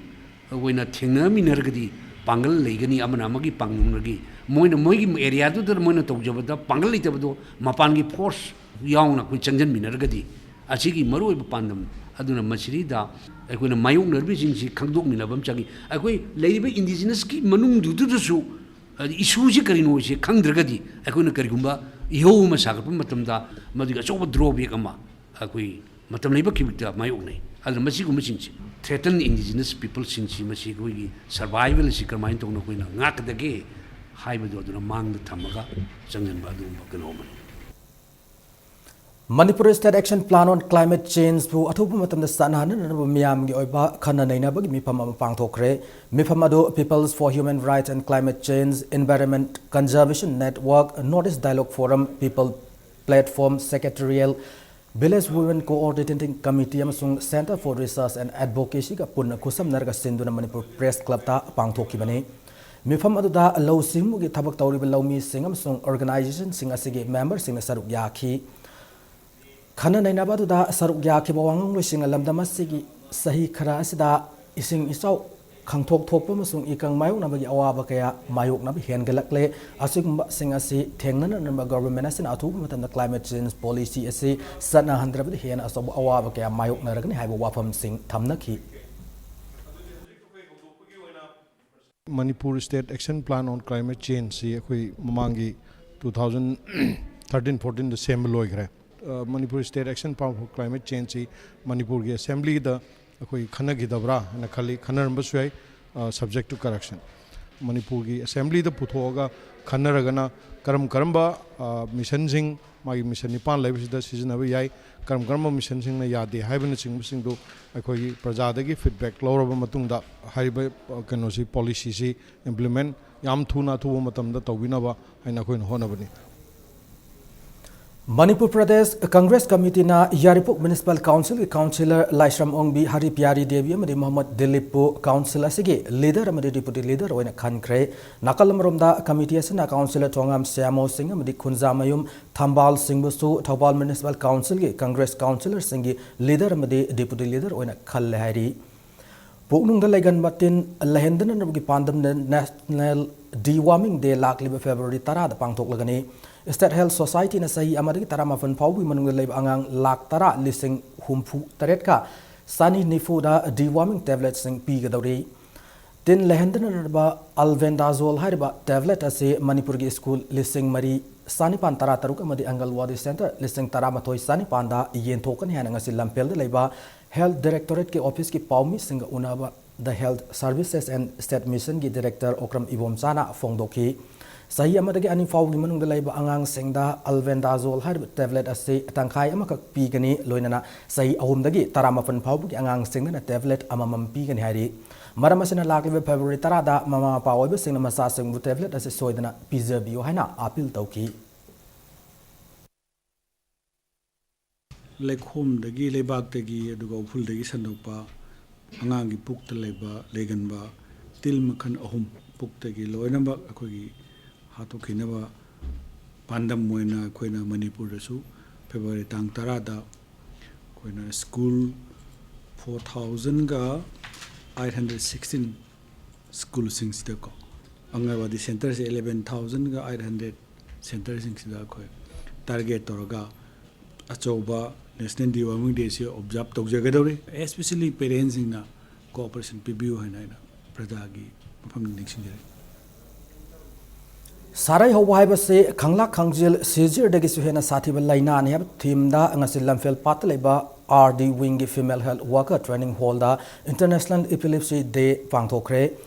ꯑꯣꯏꯅ ꯊꯦꯡꯅꯃꯤꯟꯅꯔꯒꯗꯤ ꯄꯥꯡꯒꯜ ꯂꯩꯒꯅꯤ, ꯑꯃꯅ ꯑꯃꯒꯤ ꯄꯥꯡꯒꯜꯒꯤ, ꯃꯣꯏꯅ ꯃꯣꯏꯒꯤ area ꯗꯨꯗ ꯃꯣꯏꯅ ꯇꯧꯖꯕꯗ ꯄꯥꯡꯒꯜ ꯂꯩꯇꯕꯗꯣ ꯃꯄꯥꯟꯒꯤ force ꯌꯥꯎꯅ ꯑꯩꯈꯣꯏ ꯆꯪꯁꯤꯟꯃꯤꯟꯅꯔꯒꯗꯤ, ꯑꯁꯤꯒꯤ ꯃꯔꯨꯑꯣꯏꯕ ꯄꯥꯟꯗꯝ ꯑꯗꯨꯅ ꯃꯁꯤꯗꯩꯗ ꯑꯩꯈꯣꯏꯅ ꯃꯥꯌꯣꯛꯅꯔꯤꯕꯁꯤꯡꯁꯤ ꯈꯪꯗꯣꯛꯃꯤꯟꯅꯕ ꯑꯃ ꯆꯪꯉꯤ꯫ ꯑꯩꯈꯣꯏ ꯂꯩꯔꯤꯕ Indigenous ꯀꯤ ꯃꯅꯨꯡꯗꯨꯗꯁꯨ, ꯑ, issue ꯁꯤ ꯀꯔꯤꯅꯣ ꯍꯥꯏꯁꯦ ꯈꯪꯗ꯭ꯔꯒꯗꯤ, ꯑꯩꯈꯣꯏꯅ ꯀꯔꯤꯒꯨꯝꯕ ꯏꯍꯧ ꯑꯃ ꯁꯥꯒꯠꯄ ꯃꯇꯝꯗ ꯃꯗꯨꯒꯤ ꯑꯆꯧꯕ drawback ꯑꯃ ꯑꯩꯈꯣꯏ ꯃꯇꯝ ꯂꯩꯕ ꯈꯤꯕꯤꯛꯇ ꯃꯥꯌꯣꯛꯅꯩ꯫ ꯑꯗꯨꯅ ꯃꯁꯤꯒꯨꯝꯕꯁꯤꯡꯁꯤ, threatened Indigenous People ꯁꯤꯡꯁꯤ, ꯃꯁꯤ ꯑꯩꯈꯣꯏꯒꯤ survival ꯑꯁꯤ ꯀꯔꯝꯍꯥꯏꯅ ꯇꯧꯅ ꯑꯩꯈꯣꯏꯅ ꯉꯥꯛꯀꯗꯒꯦ ꯍꯥꯏꯕꯗꯨ ꯑꯗꯨꯅ ꯃꯥꯡꯗ ꯊꯝꯃꯒ ꯆꯪꯁꯤꯟꯕ ꯑꯗꯨꯒꯨꯝꯕ ꯀꯩꯅꯣ ꯑꯃꯅꯤ꯫ Manipur State Action Plan on Climate Change ꯕꯨ ꯑꯊꯨꯕ ꯃꯇꯝꯗ ꯆꯠꯅꯍꯟꯅꯅꯕ ꯃꯤꯌꯥꯝꯒꯤ ꯑꯣꯏꯕ ꯈꯟꯅ ꯅꯩꯅꯕꯒꯤ ꯃꯤꯐꯝ ꯑꯃ ꯄꯥꯡꯊꯣꯛꯈ꯭ꯔꯦ꯫ ꯃꯤꯐꯝ ꯑꯗꯨ Peoples for Human Rights and Climate Change, Environment Conservation Network, North East Dialogue Forum, People Platform, Secretarial, Village Women Coordinating Committee ꯑꯃꯁꯨꯡ Centre for Research and Advocacy ꯒ ꯄꯨꯟꯅ ꯈꯨꯠꯁꯝꯅꯔꯒ ꯁꯤꯟꯗꯨꯅ Manipur Press Club ꯇ ꯄꯥꯡꯊꯣꯛꯈꯤꯕꯅꯤ꯫ ꯃꯤꯐꯝ ꯑꯗꯨꯗ ꯂꯧꯎ ꯁꯤꯡꯎꯒꯤ ꯊꯕꯛ ꯇꯧꯔꯤꯕ ꯂꯧꯃꯤꯁꯤꯡ ꯑꯃꯁꯨꯡ organisationꯁꯤꯡ ꯑꯁꯤꯒꯤ memberꯁꯤꯡꯅ ꯁꯔꯨꯛ ꯌꯥꯈꯤ꯫ ꯈꯟꯅ ꯅꯩꯅꯕ ꯑꯗꯨꯗ ꯁꯔꯨꯛ ꯌꯥꯈꯤꯕ ꯋꯥꯉꯥꯡꯂꯣꯏꯁꯤꯡꯅ ꯂꯝꯗꯝ ꯑꯁꯤꯒꯤ ꯆꯍꯤ ꯈꯔ ꯑꯁꯤꯗ ꯏꯁꯤꯡ ꯏꯆꯥꯎ, ꯈꯪꯊꯣꯛ ꯊꯣꯛꯄ ꯑꯃꯁꯨꯡ ꯏꯀꯪ ꯃꯥꯌꯣꯛꯅꯕꯒꯤ ꯑꯋꯥꯕ ꯀꯌꯥ ꯃꯥꯌꯣꯛꯅꯕ ꯍꯦꯟꯒꯠꯂꯛꯂꯦ꯫ ꯑꯁꯤꯒꯨꯝꯕꯁꯤꯡ ꯑꯁꯤ ꯊꯦꯡꯅꯅꯅꯕ government ꯑꯁꯤꯅ ꯑꯊꯨꯕ ꯃꯇꯝꯗ climate change policy ꯑꯁꯤ ꯆꯠꯅꯍꯟꯗ꯭ꯔꯕꯗꯤ ꯍꯦꯟꯅ ꯑꯆꯧꯕ ꯑꯋꯥꯕ ꯀꯌꯥ ꯃꯥꯌꯣꯛꯅꯔꯒꯅꯤ ꯍꯥꯏꯕ ꯋꯥꯐꯝꯁꯤꯡ ꯊꯝꯅꯈꯤ꯫ Manipur State Action Plan on Climate Change ꯁꯤ ꯑꯩꯈꯣꯏ ꯃꯃꯥꯡꯒꯤ two thousand thirteen fourteenꯗ ꯁꯦꯝꯕ ꯂꯣꯏꯈ꯭ꯔꯦ꯫ ꯑ, Manipur State Action Plan for Climate Change ꯁꯤ ꯃꯅꯤꯄꯨꯔꯒꯤ assemblyꯗ ꯑꯩꯈꯣꯏ ꯈꯟꯅꯈꯤꯗꯕ꯭ꯔꯥ ꯍꯥꯏꯅ ꯈꯜꯂꯤ, ꯈꯟꯅꯔꯝꯕꯁꯨ ꯌꯥꯏ, ꯑ, subject to correction꯫ ꯃꯅꯤꯄꯨꯔꯒꯤ assemblyꯗ ꯄꯨꯊꯣꯛꯑꯒ ꯈꯟꯅꯔꯒꯅ ꯀꯔꯝ ꯀꯔꯝꯕ, ꯑ, missionꯁꯤꯡ ꯃꯥꯒꯤ mission ꯅꯤꯄꯥꯟ ꯂꯩꯕꯁꯤꯗ ꯁꯤꯖꯤꯟꯅꯕ ꯌꯥꯏ, ꯀꯔꯝ ꯀꯔꯝꯕ missionꯁꯤꯡꯅ ꯌꯥꯗꯦ ꯍꯥꯏꯕꯅꯆꯤꯡꯕꯁꯤꯡꯗꯨ ꯑꯩꯈꯣꯏꯒꯤ ꯄ꯭ꯔꯖꯥꯗꯒꯤ feedback ꯂꯧꯔꯕ ꯃꯇꯨꯡꯗ ꯍꯥꯏꯔꯤꯕ, ꯑ, ꯀꯩꯅꯣꯁꯤ, policyꯁꯤ implement ꯌꯥꯝ ꯊꯨꯅ ꯑꯊꯨꯕ ꯃꯇꯝꯗ ꯇꯧꯕꯤꯅꯕ ꯍꯥꯏꯅ ꯑꯩꯈꯣꯏꯅ ꯍꯣꯠꯅꯕꯅꯤ꯫ ꯃꯅꯤꯄꯨꯔ ꯄ꯭ꯔꯗꯦꯁ ꯀꯪꯒ꯭ꯔꯦꯁ ꯀꯃꯤꯇꯤꯅ ꯌꯥꯏꯔꯤꯄꯣꯛ Municipal Councilꯒꯤ councillor ꯂꯥꯏꯁ꯭ꯔꯝ ꯑꯣꯡꯕꯤ, ꯍꯔꯤꯄ꯭ꯌꯥꯔꯤ ꯗꯦꯕꯤ ꯑꯃꯗꯤ ꯃꯣꯍꯝꯃꯗ ꯗꯤꯂꯤꯞꯄꯨ council ꯑꯁꯤꯒꯤ leader ꯑꯃꯗꯤ deputy leader ꯑꯣꯏꯅ ꯈꯟꯈ꯭ꯔꯦ꯫ ꯅꯥꯀꯜ ꯑꯃꯔꯣꯝꯗ, ꯀꯃꯤꯇꯤ ꯑꯁꯤꯅ councillor ꯊꯣꯉꯥꯝ ꯁ꯭ꯌꯥꯃꯣ ꯁꯤꯡ ꯑꯃꯗꯤ ꯈꯨꯟꯖꯥꯃꯌꯨꯝ ꯊꯝꯕꯥꯜ ꯁꯤꯡꯕꯨꯁꯨ ꯊꯧꯕꯥꯜ Municipal Councilꯒꯤ ꯀꯪꯒ꯭ꯔꯦꯁ councillorꯁꯤꯡꯒꯤ leader ꯑꯃꯗꯤ deputy leader ꯑꯣꯏꯅ ꯈꯜꯂꯦ ꯍꯥꯏꯔꯤ꯫ ꯄꯨꯛꯅꯨꯡꯗ ꯂꯩꯒꯟꯕ ꯇꯤꯟ ꯂꯩꯍꯟꯗꯅꯕꯒꯤ ꯄꯥꯟꯗꯝꯅ National Deworming Day ꯂꯥꯛꯂꯤꯕ February ꯇꯔꯥꯗ ꯄꯥꯡꯊꯣꯛꯂꯒꯅꯤ꯫ State Health Societyꯅ ꯆꯍꯤ ꯑꯃꯗꯒꯤ ꯇꯔꯥꯃꯥꯄꯟ ꯐꯥꯎꯕꯒꯤ ꯃꯅꯨꯡꯗ ꯂꯩꯕ ꯑꯉꯥꯡ ꯂꯥꯈ ꯇꯔꯥ ꯂꯤꯁꯤꯡ ꯍꯨꯝꯐꯨ ꯇꯔꯦꯠꯀ ꯆꯅꯤ ꯅꯤꯐꯨꯗ deworming tabletꯁꯤꯡ ꯄꯤꯒꯗꯧꯔꯤ꯫ ꯇꯤꯟ ꯂꯩꯍꯟꯗꯅꯕ Albendazole ꯍꯥꯏꯔꯤꯕ tablet ꯑꯁꯤ ꯃꯅꯤꯄꯨꯔꯒꯤ school ꯂꯤꯁꯤꯡ ꯃꯔꯤ ꯆꯥꯅꯤꯄꯥꯟ ꯇꯔꯥ ꯇꯔꯨꯛ ꯑꯃꯗꯤ ꯑꯪꯒꯜꯋꯥꯗꯤ centre ꯂꯤꯁꯤꯡ ꯇꯔꯥꯃꯥꯊꯣꯏ ꯆꯥꯅꯤꯄꯥꯟꯗ ꯌꯦꯟꯊꯣꯛꯀꯅꯤ ꯍꯥꯏꯅ ꯉꯁꯤ ꯂꯝꯐꯦꯜꯗ ꯂꯩꯕ Health Directorateꯀꯤ officeꯀꯤ ꯄꯥꯎꯃꯤꯁꯤꯡꯒ ꯎꯅꯕꯗ Health Services and State Missionꯒꯤ director Okram ꯏꯕꯣꯝꯆꯥꯅ ꯐꯣꯡꯗꯣꯛꯈꯤ꯫ ꯆꯍꯤ ꯑꯃꯗꯒꯤ ꯑꯅꯤ ꯐꯥꯎꯕꯒꯤ ꯃꯅꯨꯡꯗ ꯂꯩꯕ ꯑꯉꯥꯡꯁꯤꯡꯗ Albendazole ꯍꯥꯏꯔꯤꯕ tablet ꯑꯁꯤ ꯇꯪꯈꯥꯏ ꯑꯃꯈꯛ ꯄꯤꯒꯅꯤ, ꯂꯣꯏꯅꯅ ꯆꯍꯤ ꯑꯍꯨꯝꯗꯒꯤ ꯇꯔꯥꯃꯥꯄꯟ ꯐꯥꯎꯕꯒꯤ ꯑꯉꯥꯡꯁꯤꯡꯗꯅ tablet ꯑꯃꯃꯝ ꯄꯤꯒꯅꯤ ꯍꯥꯏꯔꯤ꯫ ꯃꯔꯝ ꯑꯁꯤꯅ ꯂꯥꯛꯂꯤꯕ February ꯇꯔꯥꯗ ꯃꯃꯥ ꯃꯄꯥ ꯑꯣꯏꯕꯁꯤꯡꯅ ꯃꯆꯥꯁꯤꯡꯕꯨ tablet ꯑꯁꯤ ꯁꯣꯏꯗꯅ ꯄꯤꯖꯕꯤꯌꯨ ꯍꯥꯏꯅ appeal ꯇꯧꯈꯤ꯫ ꯂꯩꯈꯣꯝꯗꯒꯤ, ꯂꯩꯕꯥꯛꯇꯒꯤ, ꯑꯗꯨꯒ ꯎꯐꯨꯜꯗꯒꯤ ꯁꯟꯗꯣꯛꯄ ꯑꯉꯥꯡꯒꯤ ꯄꯨꯛꯇ ꯂꯩꯕ, ꯂꯩꯒꯟꯕ ꯇꯤꯜ ꯃꯈꯜ ꯑꯍꯨꯝ, ꯄꯨꯛꯇꯒꯤ ꯂꯣꯏꯅꯃꯛ ꯑꯩꯈꯣꯏꯒꯤ ꯍꯥꯠꯇꯣꯛꯈꯤꯅꯕ ꯄꯥꯟꯗꯝ ꯑꯣꯏꯅ ꯑꯩꯈꯣꯏꯅ ꯃꯅꯤꯄꯨꯔꯗꯁꯨ ꯐꯦꯕ꯭ꯔꯨꯋꯥꯔꯤ ꯇꯥꯡ ꯇꯔꯥꯗ ꯑꯩꯈꯣꯏꯅ ꯁ꯭ꯀꯨꯜ ꯐꯣꯔ ꯊꯥꯎꯖꯟꯒ ꯑꯩꯠ ꯍꯟꯗ꯭ꯔꯦꯠ ꯁꯤꯛꯁꯇꯤꯟ ꯁ꯭ꯀꯨꯜꯁꯤꯡꯁꯤꯗꯀꯣ, ꯑꯪꯒꯟꯋꯥꯗꯤ ꯁꯦꯟꯇꯔꯁꯦ ꯑꯦꯂꯦꯚꯦꯟ ꯊꯥꯎꯖꯟꯒ ꯑꯩꯠ ꯍꯟꯗ꯭ꯔꯦꯠ ꯁꯦꯟꯇꯔꯁꯤꯡꯁꯤꯗ ꯑꯩꯈꯣꯏ ꯇꯥꯔꯒꯦꯠ ꯇꯧꯔꯒ ꯑꯆꯧꯕ ꯅꯦꯁꯅꯦꯜ ꯗꯤꯋꯣꯔꯃꯤꯡ ꯗꯦꯁꯤ ꯑꯣꯕꯖꯥꯔꯕ ꯇꯧꯖꯒꯗꯧꯔꯤ꯫ ꯑꯦꯁꯄꯤꯁꯦꯜꯂꯤ ꯄꯦꯔꯦꯟꯁꯁꯤꯡꯅ ꯀꯣꯑꯣꯄꯔꯦꯁꯟ ꯄꯤꯕꯤꯌꯨ ꯍꯥꯏꯅ ꯑꯩꯅ ꯄ꯭ꯔꯖꯥꯒꯤ ꯃꯐꯝꯗ ꯅꯤꯡꯁꯤꯡꯖꯔꯤ꯫ ꯁꯥꯔꯩ ꯍꯧꯕ ꯍꯥꯏꯕꯁꯤ ꯈꯪꯂꯥꯛ ꯈꯪꯖꯤꯜ ꯁꯤꯖꯤꯔꯗꯒꯤꯁꯨ ꯍꯦꯟꯅ ꯁꯥꯊꯤꯕ ꯂꯥꯏꯅꯥꯅꯤ ꯍꯥꯏꯕ ꯊꯤꯝꯗ ꯉꯁꯤ ꯂꯝꯐꯦꯜ ꯄꯥꯠꯇ ꯂꯩꯕ ꯑꯥꯔ ꯗꯤ ꯋꯤꯡꯒꯤ ꯐꯤꯃꯦꯜ ꯍꯦꯜꯊ ꯋꯥꯔꯀꯔ ꯇ꯭ꯔꯦꯅꯤꯡ ꯍꯣꯜꯗ ꯏꯟꯇꯔꯅꯦꯁꯅꯦꯜ ꯏꯄꯤꯂꯦꯞꯁꯤ ꯗꯦ ꯄꯥꯡꯊꯣꯛꯈ꯭ꯔꯦ꯫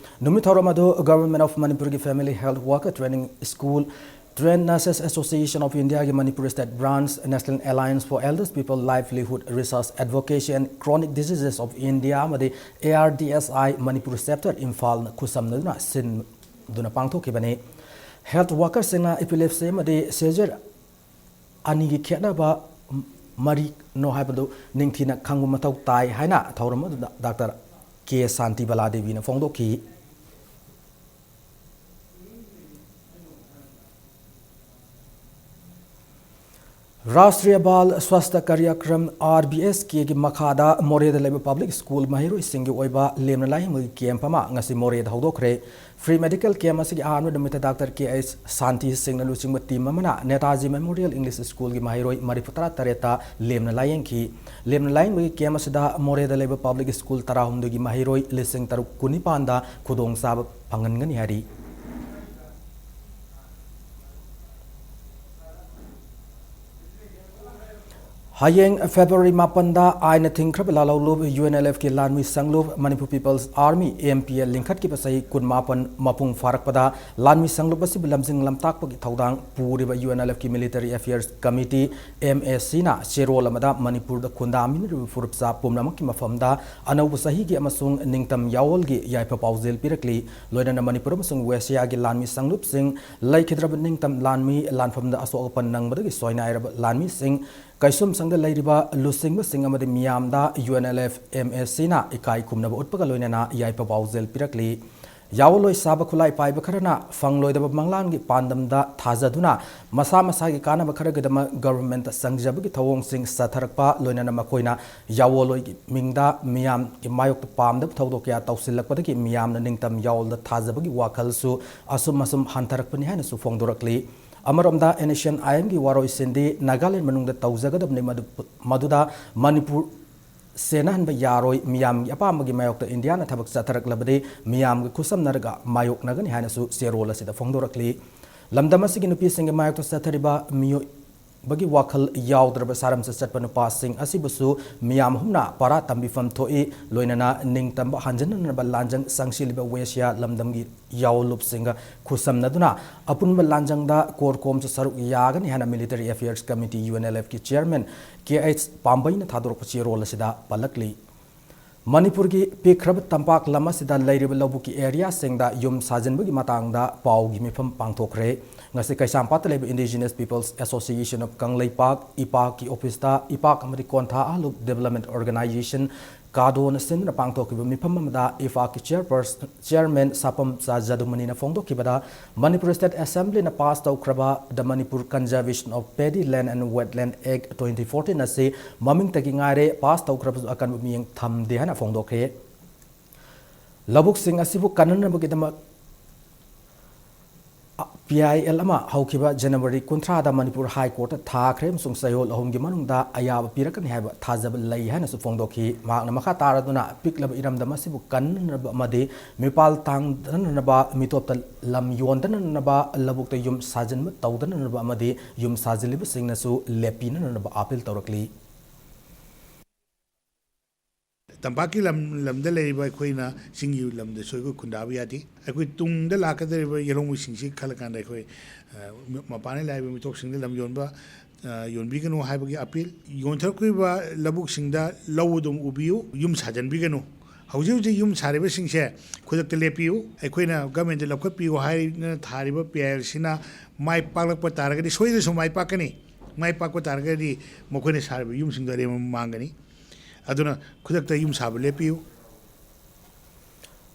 ꯅꯨꯃꯤꯠ ꯊꯧꯔꯝ ꯑꯗꯨ ꯒꯚꯔꯟꯃꯦꯟꯠ ꯑꯣꯐ ꯃꯅꯤꯄꯨꯔꯒꯤ family health worker training school, trained nurses association of ꯏꯟꯗꯤꯌꯥꯒꯤ Manipur state branch, National Alliance for Elders People Livelihood Research Advocacy and Chronic Diseases of India ꯑꯃꯗꯤ A R D S I Manipur chapter ꯏꯝꯐꯥꯜꯅ ꯈꯨꯠꯁꯝꯅꯗꯨꯅ ꯁꯤꯟꯗꯨꯅ ꯄꯥꯡꯊꯣꯛꯈꯤꯕꯅꯤ꯫ Health ꯋꯥꯔꯀꯔꯁꯤꯡꯅ ꯏꯄꯤꯂꯦꯞꯁꯤ ꯑꯃꯗꯤ ꯁꯤꯖꯤꯌꯔ ꯑꯅꯤꯒꯤ ꯈꯦꯠꯅꯕ ꯃꯔꯤꯅꯣ ꯍꯥꯏꯕꯗꯨ ꯅꯤꯡꯊꯤꯅ ꯈꯪꯕ ꯃꯊꯧ ꯇꯥꯏ ꯍꯥꯏꯅ ꯊꯧꯔꯝ ꯑꯗꯨꯗ ꯗꯥꯛꯇꯔ ꯀꯦ ꯁꯥꯟꯇꯤꯕꯂꯥ ꯗꯦꯕꯤꯅ ꯐꯣꯡꯗꯣꯛꯈꯤ꯫ ꯔꯥꯁꯇ꯭ꯔꯤꯌꯥ ꯕꯥꯜ ꯁ꯭ꯋꯥꯁꯊ ꯀꯥꯔꯌꯀ꯭ꯔꯝ, ꯑꯥꯔ ꯕꯤ ꯑꯦꯁ ꯀꯦꯒꯤ ꯃꯈꯥꯗ ꯃꯣꯔꯦꯗ ꯂꯩꯕ ꯄꯕ꯭ꯂꯤꯛ ꯁ꯭ꯀꯨꯜ ꯃꯍꯩꯔꯣꯏꯁꯤꯡꯒꯤ ꯑꯣꯏꯕ ꯂꯦꯝꯅ ꯂꯥꯌꯦꯡꯕꯒꯤ ꯀꯦꯝꯞ ꯑꯃ ꯉꯁꯤ ꯃꯣꯔꯦꯗ ꯍꯧꯗꯣꯛꯈ꯭ꯔꯦ꯫ ꯐ꯭ꯔꯤ ꯃꯦꯗꯤꯀꯦꯜ ꯀꯦꯝꯞ ꯑꯁꯤꯒꯤ ꯑꯍꯥꯟꯕ ꯅꯨꯃꯤꯠꯇ ꯗꯥꯛꯇꯔ ꯀꯦ ꯑꯩꯆ ꯁꯥꯟꯇꯤ ꯁꯤꯡꯅ ꯂꯨꯆꯤꯡꯕ ꯇꯤꯝ ꯑꯃꯅ ꯅꯦꯇꯥꯖꯤ ꯃꯦꯃꯣꯔꯤꯌꯦꯜ ꯏꯪꯂꯤꯁ ꯁ꯭ꯀꯨꯜꯒꯤ ꯃꯍꯩꯔꯣꯏ ꯃꯔꯤꯐꯨ ꯇꯔꯥ ꯇꯔꯦꯠꯇ ꯂꯦꯝꯅ ꯂꯥꯌꯦꯡꯈꯤ꯫ ꯂꯦꯝꯅ ꯂꯥꯌꯦꯡꯕꯒꯤ ꯀꯦꯝꯞ ꯑꯁꯤꯗ ꯃꯣꯔꯦꯗ ꯂꯩꯕ ꯄꯕ꯭ꯂꯤꯛ ꯁ꯭ꯀꯨꯜ ꯇꯔꯥꯍꯨꯝꯗꯣꯏꯒꯤ ꯃꯍꯩꯔꯣꯏ ꯂꯤꯁꯤꯡ ꯇꯔꯨꯛ ꯀꯨꯟꯅꯤꯄꯥꯟꯗ ꯈꯨꯗꯣꯡꯆꯥꯕ ꯐꯪꯍꯟꯒꯅꯤ ꯍꯥꯏꯔꯤ꯫ ꯍꯌꯦꯡ ꯐꯦꯕ꯭ꯔꯨꯋꯥꯔꯤ ꯃꯥꯄꯟꯗ ꯑꯥꯏꯟꯅ ꯊꯤꯡꯈ꯭ꯔꯕ ꯂꯥꯜꯍꯧꯂꯨꯞ ꯌꯨ ꯑꯦꯟ ꯑꯦꯜ ꯑꯦꯐꯀꯤ ꯂꯥꯟꯃꯤ ꯁꯪꯂꯨꯞ Manipur people's army, M P L, ꯂꯤꯡꯈꯠꯈꯤꯕ ꯆꯍꯤ ꯀꯨꯟꯃꯥꯄꯟ ꯃꯄꯨꯡ ꯐꯥꯔꯛꯄꯗ ꯂꯥꯟꯃꯤ ꯁꯪꯂꯨꯞ ꯑꯁꯤꯕꯨ ꯂꯝꯖꯤꯡ ꯂꯝꯇꯥꯛꯄꯒꯤ ꯊꯧꯗꯥꯡ ꯄꯨꯔꯤꯕ ꯌꯨ ꯑꯦꯟ ꯑꯦꯜ ꯑꯦꯐꯀꯤ military affairs committee, M A ꯁꯤꯅ ꯆꯦꯔꯣꯜ ꯑꯃꯗ ꯃꯅꯤꯄꯨꯔꯗ ꯈꯨꯟꯗꯥꯃꯤꯟꯅꯔꯤꯕ ꯐꯨꯔꯨꯞꯆꯥ ꯄꯨꯝꯅꯃꯛꯀꯤ ꯃꯐꯝꯗ ꯑꯅꯧꯕ ꯆꯍꯤꯒꯤ ꯑꯃꯁꯨꯡ ꯅꯤꯡꯇꯝ ꯌꯥꯑꯣꯜꯒꯤ ꯌꯥꯏꯐ ꯄꯥꯎꯖꯦꯜ ꯄꯤꯔꯛꯂꯤ꯫ ꯂꯣꯏꯅꯅ ꯃꯅꯤꯄꯨꯔ ꯑꯃꯁꯨꯡ ꯋꯦꯁꯤꯌꯥꯒꯤ ꯂꯥꯟꯃꯤ ꯁꯪꯂꯨꯞꯁꯤꯡ ꯂꯩꯈꯤꯗ꯭ꯔꯕ ꯅꯤꯡꯇꯝ ꯂꯥꯟꯃꯤ ꯂꯥꯟꯐꯝꯗ ꯑꯁꯣꯛ ꯑꯄꯟ ꯅꯪꯕꯗꯒꯤ ꯁꯣꯏꯅꯥꯏꯔꯕ ꯂꯥꯟꯃꯤꯁꯤꯡ, ꯀꯩꯁꯨꯝꯁꯪꯗ ꯂꯩꯔꯤꯕ ꯂꯨꯆꯤꯡꯕꯁꯤꯡ ꯑꯃꯗꯤ ꯃꯤꯌꯥꯝꯗ U N L F M A ꯁꯤꯅ ꯏꯀꯥꯏ ꯈꯨꯝꯅꯕ ꯎꯠꯄꯒ ꯂꯣꯏꯅꯅ ꯌꯥꯏꯐ ꯄꯥꯎꯖꯦꯜ ꯄꯤꯔꯛꯂꯤ꯫ ꯌꯥꯑꯣꯟꯂꯣꯏ ꯁꯥꯕ ꯈꯨꯠꯂꯥꯏ ꯄꯥꯏꯕ ꯈꯔꯅ ꯐꯪꯂꯣꯏꯗꯕ ꯃꯪꯂꯥꯟꯒꯤ ꯄꯥꯟꯗꯝꯗ ꯊꯥꯖꯗꯨꯅ ꯃꯁꯥ ꯃꯁꯥꯒꯤ ꯀꯥꯟꯅꯕ ꯈꯔꯒꯤꯗꯃꯛ ꯒꯚꯔꯟꯃꯦꯟꯠꯇ ꯆꯪꯖꯕꯒꯤ ꯊꯧꯑꯣꯡꯁꯤꯡ ꯆꯠꯊꯔꯛꯄ, ꯂꯣꯏꯅꯅ ꯃꯈꯣꯏꯅ ꯌꯥꯑꯣꯟꯂꯣꯏꯒꯤ ꯃꯤꯡꯗ ꯃꯤꯌꯥꯝꯒꯤ ꯃꯥꯌꯣꯛꯇ ꯄꯥꯝꯗꯕ ꯊꯧꯗꯣꯛ ꯀꯌꯥ ꯇꯧꯁꯤꯜꯂꯛꯄꯗꯒꯤ ꯃꯤꯌꯥꯝꯅ ꯅꯤꯡꯇꯝ ꯌꯥꯑꯣꯟꯗ ꯊꯥꯖꯕꯒꯤ ꯋꯥꯈꯜꯁꯨ ꯑꯁꯨꯝ ꯑꯁꯨꯝ ꯍꯟꯊꯔꯛꯄꯅꯤ ꯍꯥꯏꯅꯁꯨ ꯐꯣꯡꯗꯣꯔꯛꯂꯤ꯫ ꯑꯃꯔꯣꯝꯗ ꯑꯦꯟ ꯑꯦꯁ ꯁꯤ ꯑꯦꯟ ꯑꯥꯏ ꯑꯦꯝꯒꯤ ꯋꯥꯔꯣꯏꯁꯤꯟꯗꯤ ꯅꯥꯒꯥꯂꯦꯟ ꯃꯅꯨꯡꯗ ꯇꯧꯖꯒꯗꯕꯅꯤ, ꯃꯗꯨ-, ꯃꯗꯨꯗ ꯃꯅꯤꯄꯨꯔ ꯁꯦꯟꯅꯍꯟꯕ ꯌꯥꯔꯣꯏ, ꯃꯤꯌꯥꯝꯒꯤ ꯑꯄꯥꯝꯕꯒꯤ ꯃꯥꯌꯣꯛꯇ ꯏꯟꯗꯤꯌꯥꯅ ꯊꯕꯛ ꯆꯠꯊꯔꯛꯂꯕꯗꯤ ꯃꯤꯌꯥꯝꯒ ꯈꯨꯠꯁꯝꯅꯔꯒ ꯃꯥꯌꯣꯛꯅꯒꯅꯤ ꯍꯥꯏꯅꯁꯨ ꯆꯦꯔꯣꯜ ꯑꯁꯤꯗ ꯐꯣꯡꯗꯣꯔꯛꯂꯤ꯫ ꯂꯝꯗꯝ ꯑꯁꯤꯒꯤ ꯅꯨꯄꯤꯁꯤꯡꯒꯤ ꯃꯥꯌꯣꯛꯇ ꯆꯠꯊꯔꯤꯕ ꯃꯤꯑꯣꯏꯕꯒꯤ ꯋꯥꯈꯜ ꯌꯥꯎꯗ꯭ꯔꯕ ꯁꯥꯔꯝꯆꯠ ꯆꯠꯄ ꯅꯨꯄꯥꯁꯤꯡ ꯑꯁꯤꯕꯨꯁꯨ ꯃꯤꯌꯥꯝ ꯑꯍꯨꯝꯅ ꯄꯔꯥ ꯇꯝꯕꯤꯐꯝ ꯊꯣꯛꯏ꯫ ꯂꯣꯏꯅꯅ ꯅꯤꯡꯇꯝꯕ ꯍꯟꯖꯤꯟꯅꯅꯕ ꯂꯥꯟꯖꯪ ꯆꯪꯁꯤꯜꯂꯤꯕ ꯋꯦꯁꯤꯌꯥ ꯂꯝꯗꯝꯒꯤ ꯌꯥꯑꯣꯟꯂꯨꯞꯁꯤꯡꯒ ꯈꯨꯠꯁꯝꯅꯗꯨꯅ ꯑꯄꯨꯟꯕ ꯂꯥꯟꯖꯪꯗ ꯀꯣꯔꯀꯣꯝꯁꯨ ꯁꯔꯨꯛ ꯌꯥꯒꯅꯤ ꯍꯥꯏꯅ Military Affairs Committee, U N L ꯑꯦꯐꯀꯤ ꯆꯤꯌꯔꯃꯦꯟ ꯀꯦ ꯑꯩꯆ ꯄꯥꯝꯕꯩꯅ ꯊꯥꯗꯣꯔꯛꯄ ꯆꯦꯔꯣꯜ ꯑꯁꯤꯗ ꯄꯜꯂꯛꯂꯤ꯫ ꯃꯅꯤꯄꯨꯔꯒꯤ ꯄꯤꯛꯈ꯭ꯔꯕ ꯇꯝꯄꯥꯛ ꯂꯝ ꯑꯁꯤꯗ ꯂꯩꯔꯤꯕ ꯂꯧꯕꯨꯛꯀꯤ ꯑꯦꯔꯤꯌꯥꯁꯤꯡꯗ ꯌꯨꯝ ꯁꯥꯖꯤꯟꯕꯒꯤ ꯃꯇꯥꯡꯗ ꯄꯥꯎꯒꯤ ꯃꯤꯐꯝ ꯄꯥꯡꯊꯣꯛꯈ꯭ꯔꯦ꯫ ꯉꯁꯤ ꯀꯩꯁꯥꯝꯄꯥꯠꯇ ꯂꯩꯕ Indigenous Peoples Association of Kangleipak, ꯏꯄꯥꯛꯀꯤ ꯑꯣꯐꯤꯁꯇ ꯏꯄꯥꯛ ꯑꯃꯗꯤ ꯀꯣꯟꯊꯥ ꯑꯍꯜꯂꯨꯞ ꯗꯤꯕꯦꯂꯞꯃꯦꯟꯠ ꯑꯣꯔꯒꯅꯥꯏꯖꯦꯁꯟ, ꯀꯥꯗꯣꯅ ꯁꯤꯟꯗꯨꯅ ꯄꯥꯡꯊꯣꯛꯈꯤꯕ ꯃꯤꯐꯝ ꯑꯃꯗ ꯏꯄꯥꯛꯀꯤ ꯆꯤꯌꯔꯄꯔꯁꯟ, ꯆꯤꯌꯔꯃꯦꯟ ꯁꯥꯄꯝꯆꯥ ꯖꯗꯨꯃꯅꯤꯅ ꯐꯣꯡꯗꯣꯛꯈꯤꯕꯗ, ꯃꯅꯤꯄꯨꯔ ꯁ꯭ꯇꯦꯠ ꯑꯦꯁꯦꯝꯕ꯭ꯂꯤꯅ ꯄꯥꯁ ꯇꯧꯈ꯭ꯔꯕ The Manipur Conservation of Paddy Land and Wetland Act twenty fourteen ꯑꯁꯤ ꯃꯃꯤꯡꯇꯒꯤ ꯉꯥꯏꯔꯦ, ꯄꯥꯁ ꯇꯧꯈ꯭ꯔꯕꯁꯨ ꯑꯀꯟꯕ ꯃꯤꯠꯌꯦꯡ ꯊꯝꯗꯦ ꯍꯥꯏꯅ ꯐꯣꯡꯗꯣꯛꯈ꯭ꯔꯦ꯫ ꯂꯧꯕꯨꯛꯁꯤꯡ ꯑꯁꯤꯕꯨ ꯀꯟꯅꯅꯕꯒꯤꯗꯃꯛ ꯄꯤ ꯑꯥꯏ ꯑꯦꯜ ꯑꯃ ꯍꯧꯈꯤꯕ ꯖꯅꯋꯥꯔꯤ ꯀꯨꯟꯊ꯭ꯔꯥꯗ ꯃꯅꯤꯄꯨꯔ ꯍꯥꯏ ꯀꯣꯔꯠꯇ ꯊꯥꯈ꯭ꯔꯦ ꯑꯃꯁꯨꯡ ꯆꯌꯣꯜ ꯑꯍꯨꯝꯒꯤ ꯃꯅꯨꯡꯗ ꯑꯌꯥꯕ ꯄꯤꯔꯛꯀꯅꯤ ꯍꯥꯏꯕ ꯊꯥꯖꯕ ꯂꯩ ꯍꯥꯏꯅꯁꯨ ꯐꯣꯡꯗꯣꯛꯈꯤ꯫ ꯃꯍꯥꯛꯅ ꯃꯈꯥ ꯇꯥꯔꯗꯨꯅ ꯄꯤꯛꯂꯕ ꯏꯔꯝꯗꯝ ꯑꯁꯤꯕꯨ ꯀꯟꯅꯅꯕ ꯑꯃꯗꯤ ꯃꯤꯄꯥꯜ ꯇꯥꯡꯗꯅꯅꯕ, ꯃꯤꯇꯣꯞꯇ ꯂꯝ ꯌꯣꯟꯗꯅꯅꯕ, ꯂꯧꯕꯨꯛꯇ ꯌꯨꯝ ꯁꯥꯖꯤꯟꯕ ꯇꯧꯗꯅꯅꯕ ꯑꯃꯗꯤ ꯌꯨꯝ ꯁꯥꯖꯤꯜꯂꯤꯕꯁꯤꯡꯅꯁꯨ ꯂꯦꯞꯄꯤꯅꯅꯕ ꯑꯥꯄꯤꯜ ꯇꯧꯔꯛꯂꯤ꯫ ꯇꯝꯄꯥꯛꯀꯤ ꯂꯝ, ꯂꯝꯗ ꯂꯩꯔꯤꯕ ꯑꯩꯈꯣꯏꯅ ꯆꯤꯡꯒꯤ ꯂꯝꯗꯁꯨ ꯑꯩꯈꯣꯏ ꯈꯨꯟꯗꯥꯕ ꯌꯥꯗꯦ꯫ ꯑꯩꯈꯣꯏ ꯇꯨꯡꯗ ꯂꯥꯛꯀꯗꯧꯔꯤꯕ ꯌꯦꯜꯍꯧꯃꯤꯁꯤꯡꯁꯤ ꯈꯜꯂꯀꯥꯟꯗ ꯑꯩꯈꯣꯏ, ꯑ, ꯃꯄꯥꯟꯗ ꯂꯥꯛꯏꯕ ꯃꯤꯇꯣꯞꯁꯤꯡꯗ ꯂꯝ ꯌꯣꯟꯕ, ꯑ, ꯌꯣꯟꯕꯤꯒꯅꯨ ꯍꯥꯏꯕꯒꯤ ꯑꯥꯄꯤꯜ, ꯌꯣꯟꯊꯣꯛꯈ꯭ꯔꯤꯕ ꯂꯧꯕꯨꯛꯁꯤꯡꯗ ꯂꯧ ꯑꯗꯨꯝ ꯎꯕꯤꯌꯨ, ꯌꯨꯝ ꯁꯥꯖꯟꯕꯤꯒꯅꯨ꯫ ꯍꯧꯖꯤꯛ ꯍꯧꯖꯤꯛ ꯌꯨꯝ ꯁꯥꯔꯤꯕꯁꯤꯡꯁꯦ ꯈꯨꯗꯛꯇ ꯂꯦꯞꯄꯤꯌꯨ꯫ ꯑꯩꯈꯣꯏꯅ ꯒꯃꯦꯟꯗ ꯂꯧꯈꯠꯄꯤꯌꯨ ꯍꯥꯏꯅ ꯊꯥꯔꯤꯕ ꯄꯤ ꯑꯥꯏ ꯑꯦꯜꯁꯤꯅ ꯃꯥꯏ ꯄꯥꯛꯂꯛꯄ ꯇꯥꯔꯒꯗꯤ ꯁꯣꯏꯗꯅꯁꯨ ꯃꯥꯏ ꯄꯥꯛꯀꯅꯤ꯫ ꯃꯥꯏ ꯄꯥꯛꯄ ꯇꯥꯔꯒꯗꯤ ꯃꯈꯣꯏꯅ ꯁꯥꯔꯤꯕ ꯌꯨꯝꯁꯤꯡꯗꯣ ꯑꯔꯦꯝꯕ ꯃꯥꯡꯒꯅꯤ꯫ ꯑꯗꯨꯅ ꯈꯨꯗꯛꯇ ꯌꯨꯝ ꯁꯥꯕ ꯂꯦꯞꯄꯤꯌꯨ꯫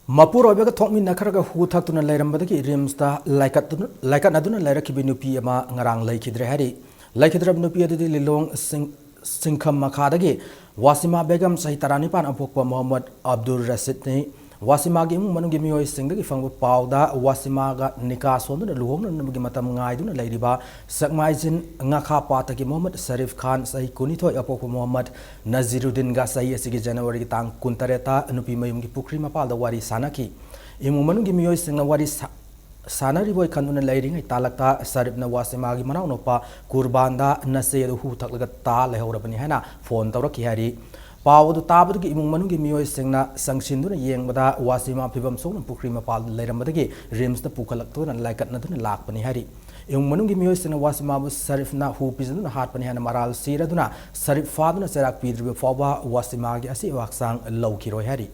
ꯃꯄꯨꯔꯣꯏꯕꯒ ꯊꯣꯛꯃꯤꯟꯅꯈ꯭ꯔꯒ ꯍꯨ ꯊꯛꯇꯨꯅ ꯂꯩꯔꯝꯕꯗꯒꯤ ꯔꯤꯝꯁꯇ ꯂꯥꯏꯀꯠꯇꯨꯅ-, ꯂꯥꯏꯀꯠꯅꯗꯨꯅ ꯂꯩꯔꯛꯈꯤꯕ ꯅꯨꯄꯤ ꯑꯃ ꯉꯔꯥꯡ ꯂꯩꯈꯤꯗ꯭ꯔꯦ ꯍꯥꯏꯔꯤ꯫ ꯂꯩꯈꯤꯗ꯭ꯔꯕ ꯅꯨꯄꯤ ꯑꯗꯨꯗꯤ ꯂꯤꯂꯣꯡ ꯁꯤꯡ-, ꯁꯤꯡꯈꯝ ꯃꯈꯥꯗꯒꯤ ꯋꯥꯁꯤꯃꯥ ꯕꯦꯒꯝ, ꯆꯍꯤ ꯇꯔꯥꯅꯤꯄꯥꯟ, ꯑꯄꯣꯛꯄ ꯃꯣꯍꯝꯃꯗ ꯑꯕꯗꯨꯜ ꯔꯁꯤꯗꯅꯤ꯫ ꯋꯥꯁꯤꯃꯥꯒꯤ ꯏꯃꯨꯡ ꯃꯅꯨꯡꯒꯤ ꯃꯤꯑꯣꯏꯁꯤꯡꯗꯒꯤ ꯐꯪꯕ ꯄꯥꯎꯗ, ꯋꯥꯁꯤꯃꯥꯒ ꯅꯤꯀꯥ ꯁꯣꯟꯗꯨꯅ ꯂꯨꯍꯣꯡꯅꯅꯕꯒꯤ ꯃꯇꯝ ꯉꯥꯏꯗꯨꯅ ꯂꯩꯔꯤꯕ ꯁꯛꯃꯥꯏꯖꯤꯟ ꯉꯥꯈꯥ ꯄꯥꯠꯇꯒꯤ ꯃꯣꯍꯝꯃꯗ ꯁꯔꯤꯐ ꯈꯥꯟ, ꯆꯍꯤ ꯀꯨꯟꯅꯤꯊꯣꯏ, ꯑꯄꯣꯛꯄ ꯃꯣꯍꯝꯃꯗ ꯅꯖꯤꯔꯨꯗꯤꯟꯒ ꯆꯍꯤ ꯑꯁꯤꯒꯤ ꯖꯅꯋꯥꯔꯤꯒꯤ ꯇꯥꯡ ꯀꯨꯟꯇꯔꯦꯠꯇ ꯅꯨꯄꯤ ꯃꯌꯨꯝꯒꯤ ꯄꯨꯈ꯭ꯔꯤ ꯃꯄꯥꯜꯗ ꯋꯥꯔꯤ ꯁꯥꯟꯅꯈꯤ꯫ ꯏꯃꯨꯡ ꯃꯅꯨꯡꯒꯤ ꯃꯤꯑꯣꯏꯁꯤꯡꯅ ꯋꯥꯔꯤ ꯁꯥ-, ꯁꯥꯟꯅꯔꯤꯕꯣꯏ ꯈꯟꯗꯨꯅ ꯂꯩꯔꯤꯉꯩ ꯇꯥꯂꯛꯇ ꯁꯔꯤꯐꯅ ꯋꯥꯁꯤꯃꯥꯒꯤ ꯃꯅꯥꯎꯅꯨꯄꯥ ꯀꯨꯔꯕꯥꯟꯗ ꯅꯆꯦ ꯑꯗꯨ ꯍꯨ ꯊꯛꯂꯒ ꯇꯥ ꯂꯩꯍꯧꯔꯕꯅꯤ ꯍꯥꯏꯅ ꯐꯣꯟ ꯇꯧꯔꯛꯈꯤ ꯍꯥꯏꯔꯤ꯫ ꯄꯥꯎ ꯑꯗꯨ ꯇꯥꯕꯗꯒꯤ ꯏꯃꯨꯡ ꯃꯅꯨꯡꯒꯤ ꯃꯤꯑꯣꯏꯁꯤꯡꯅ ꯆꯪꯁꯤꯟꯗꯨꯅ ꯌꯦꯡꯕꯗ ꯋꯥꯁꯤꯃꯥ ꯐꯤꯕꯝ ꯁꯣꯛꯅ ꯄꯨꯈ꯭ꯔꯤ ꯃꯄꯥꯜꯗ ꯂꯩꯔꯝꯕꯗꯒꯤ ꯔꯤꯝꯁꯇ ꯄꯨꯈꯠꯂꯛꯇꯨꯅ ꯂꯥꯏꯀꯠꯅꯗꯨꯅ ꯂꯥꯛꯄꯅꯤ ꯍꯥꯏꯔꯤ꯫ ꯏꯃꯨꯡ ꯃꯅꯨꯡꯒꯤ ꯃꯤꯑꯣꯏꯁꯤꯡꯅ ꯋꯥꯁꯤꯃꯥꯕꯨ ꯁꯔꯤꯐꯅ ꯍꯨ ꯄꯤꯖꯗꯨꯅ ꯍꯥꯠꯄꯅꯤ ꯍꯥꯏꯅ ꯃꯔꯥꯜ ꯁꯤꯔꯗꯨꯅ ꯁꯔꯤꯐ ꯐꯥꯗꯨꯅ ꯆꯩꯔꯥꯛ ꯄꯤꯗ꯭ꯔꯤꯕ ꯐꯥꯎꯕ ꯋꯥꯁꯤꯃꯥꯒꯤ ꯑꯁꯤꯕ ꯍꯛꯆꯥꯡ ꯂꯧꯈꯤꯔꯣꯏ ꯍꯥꯏꯔꯤ꯫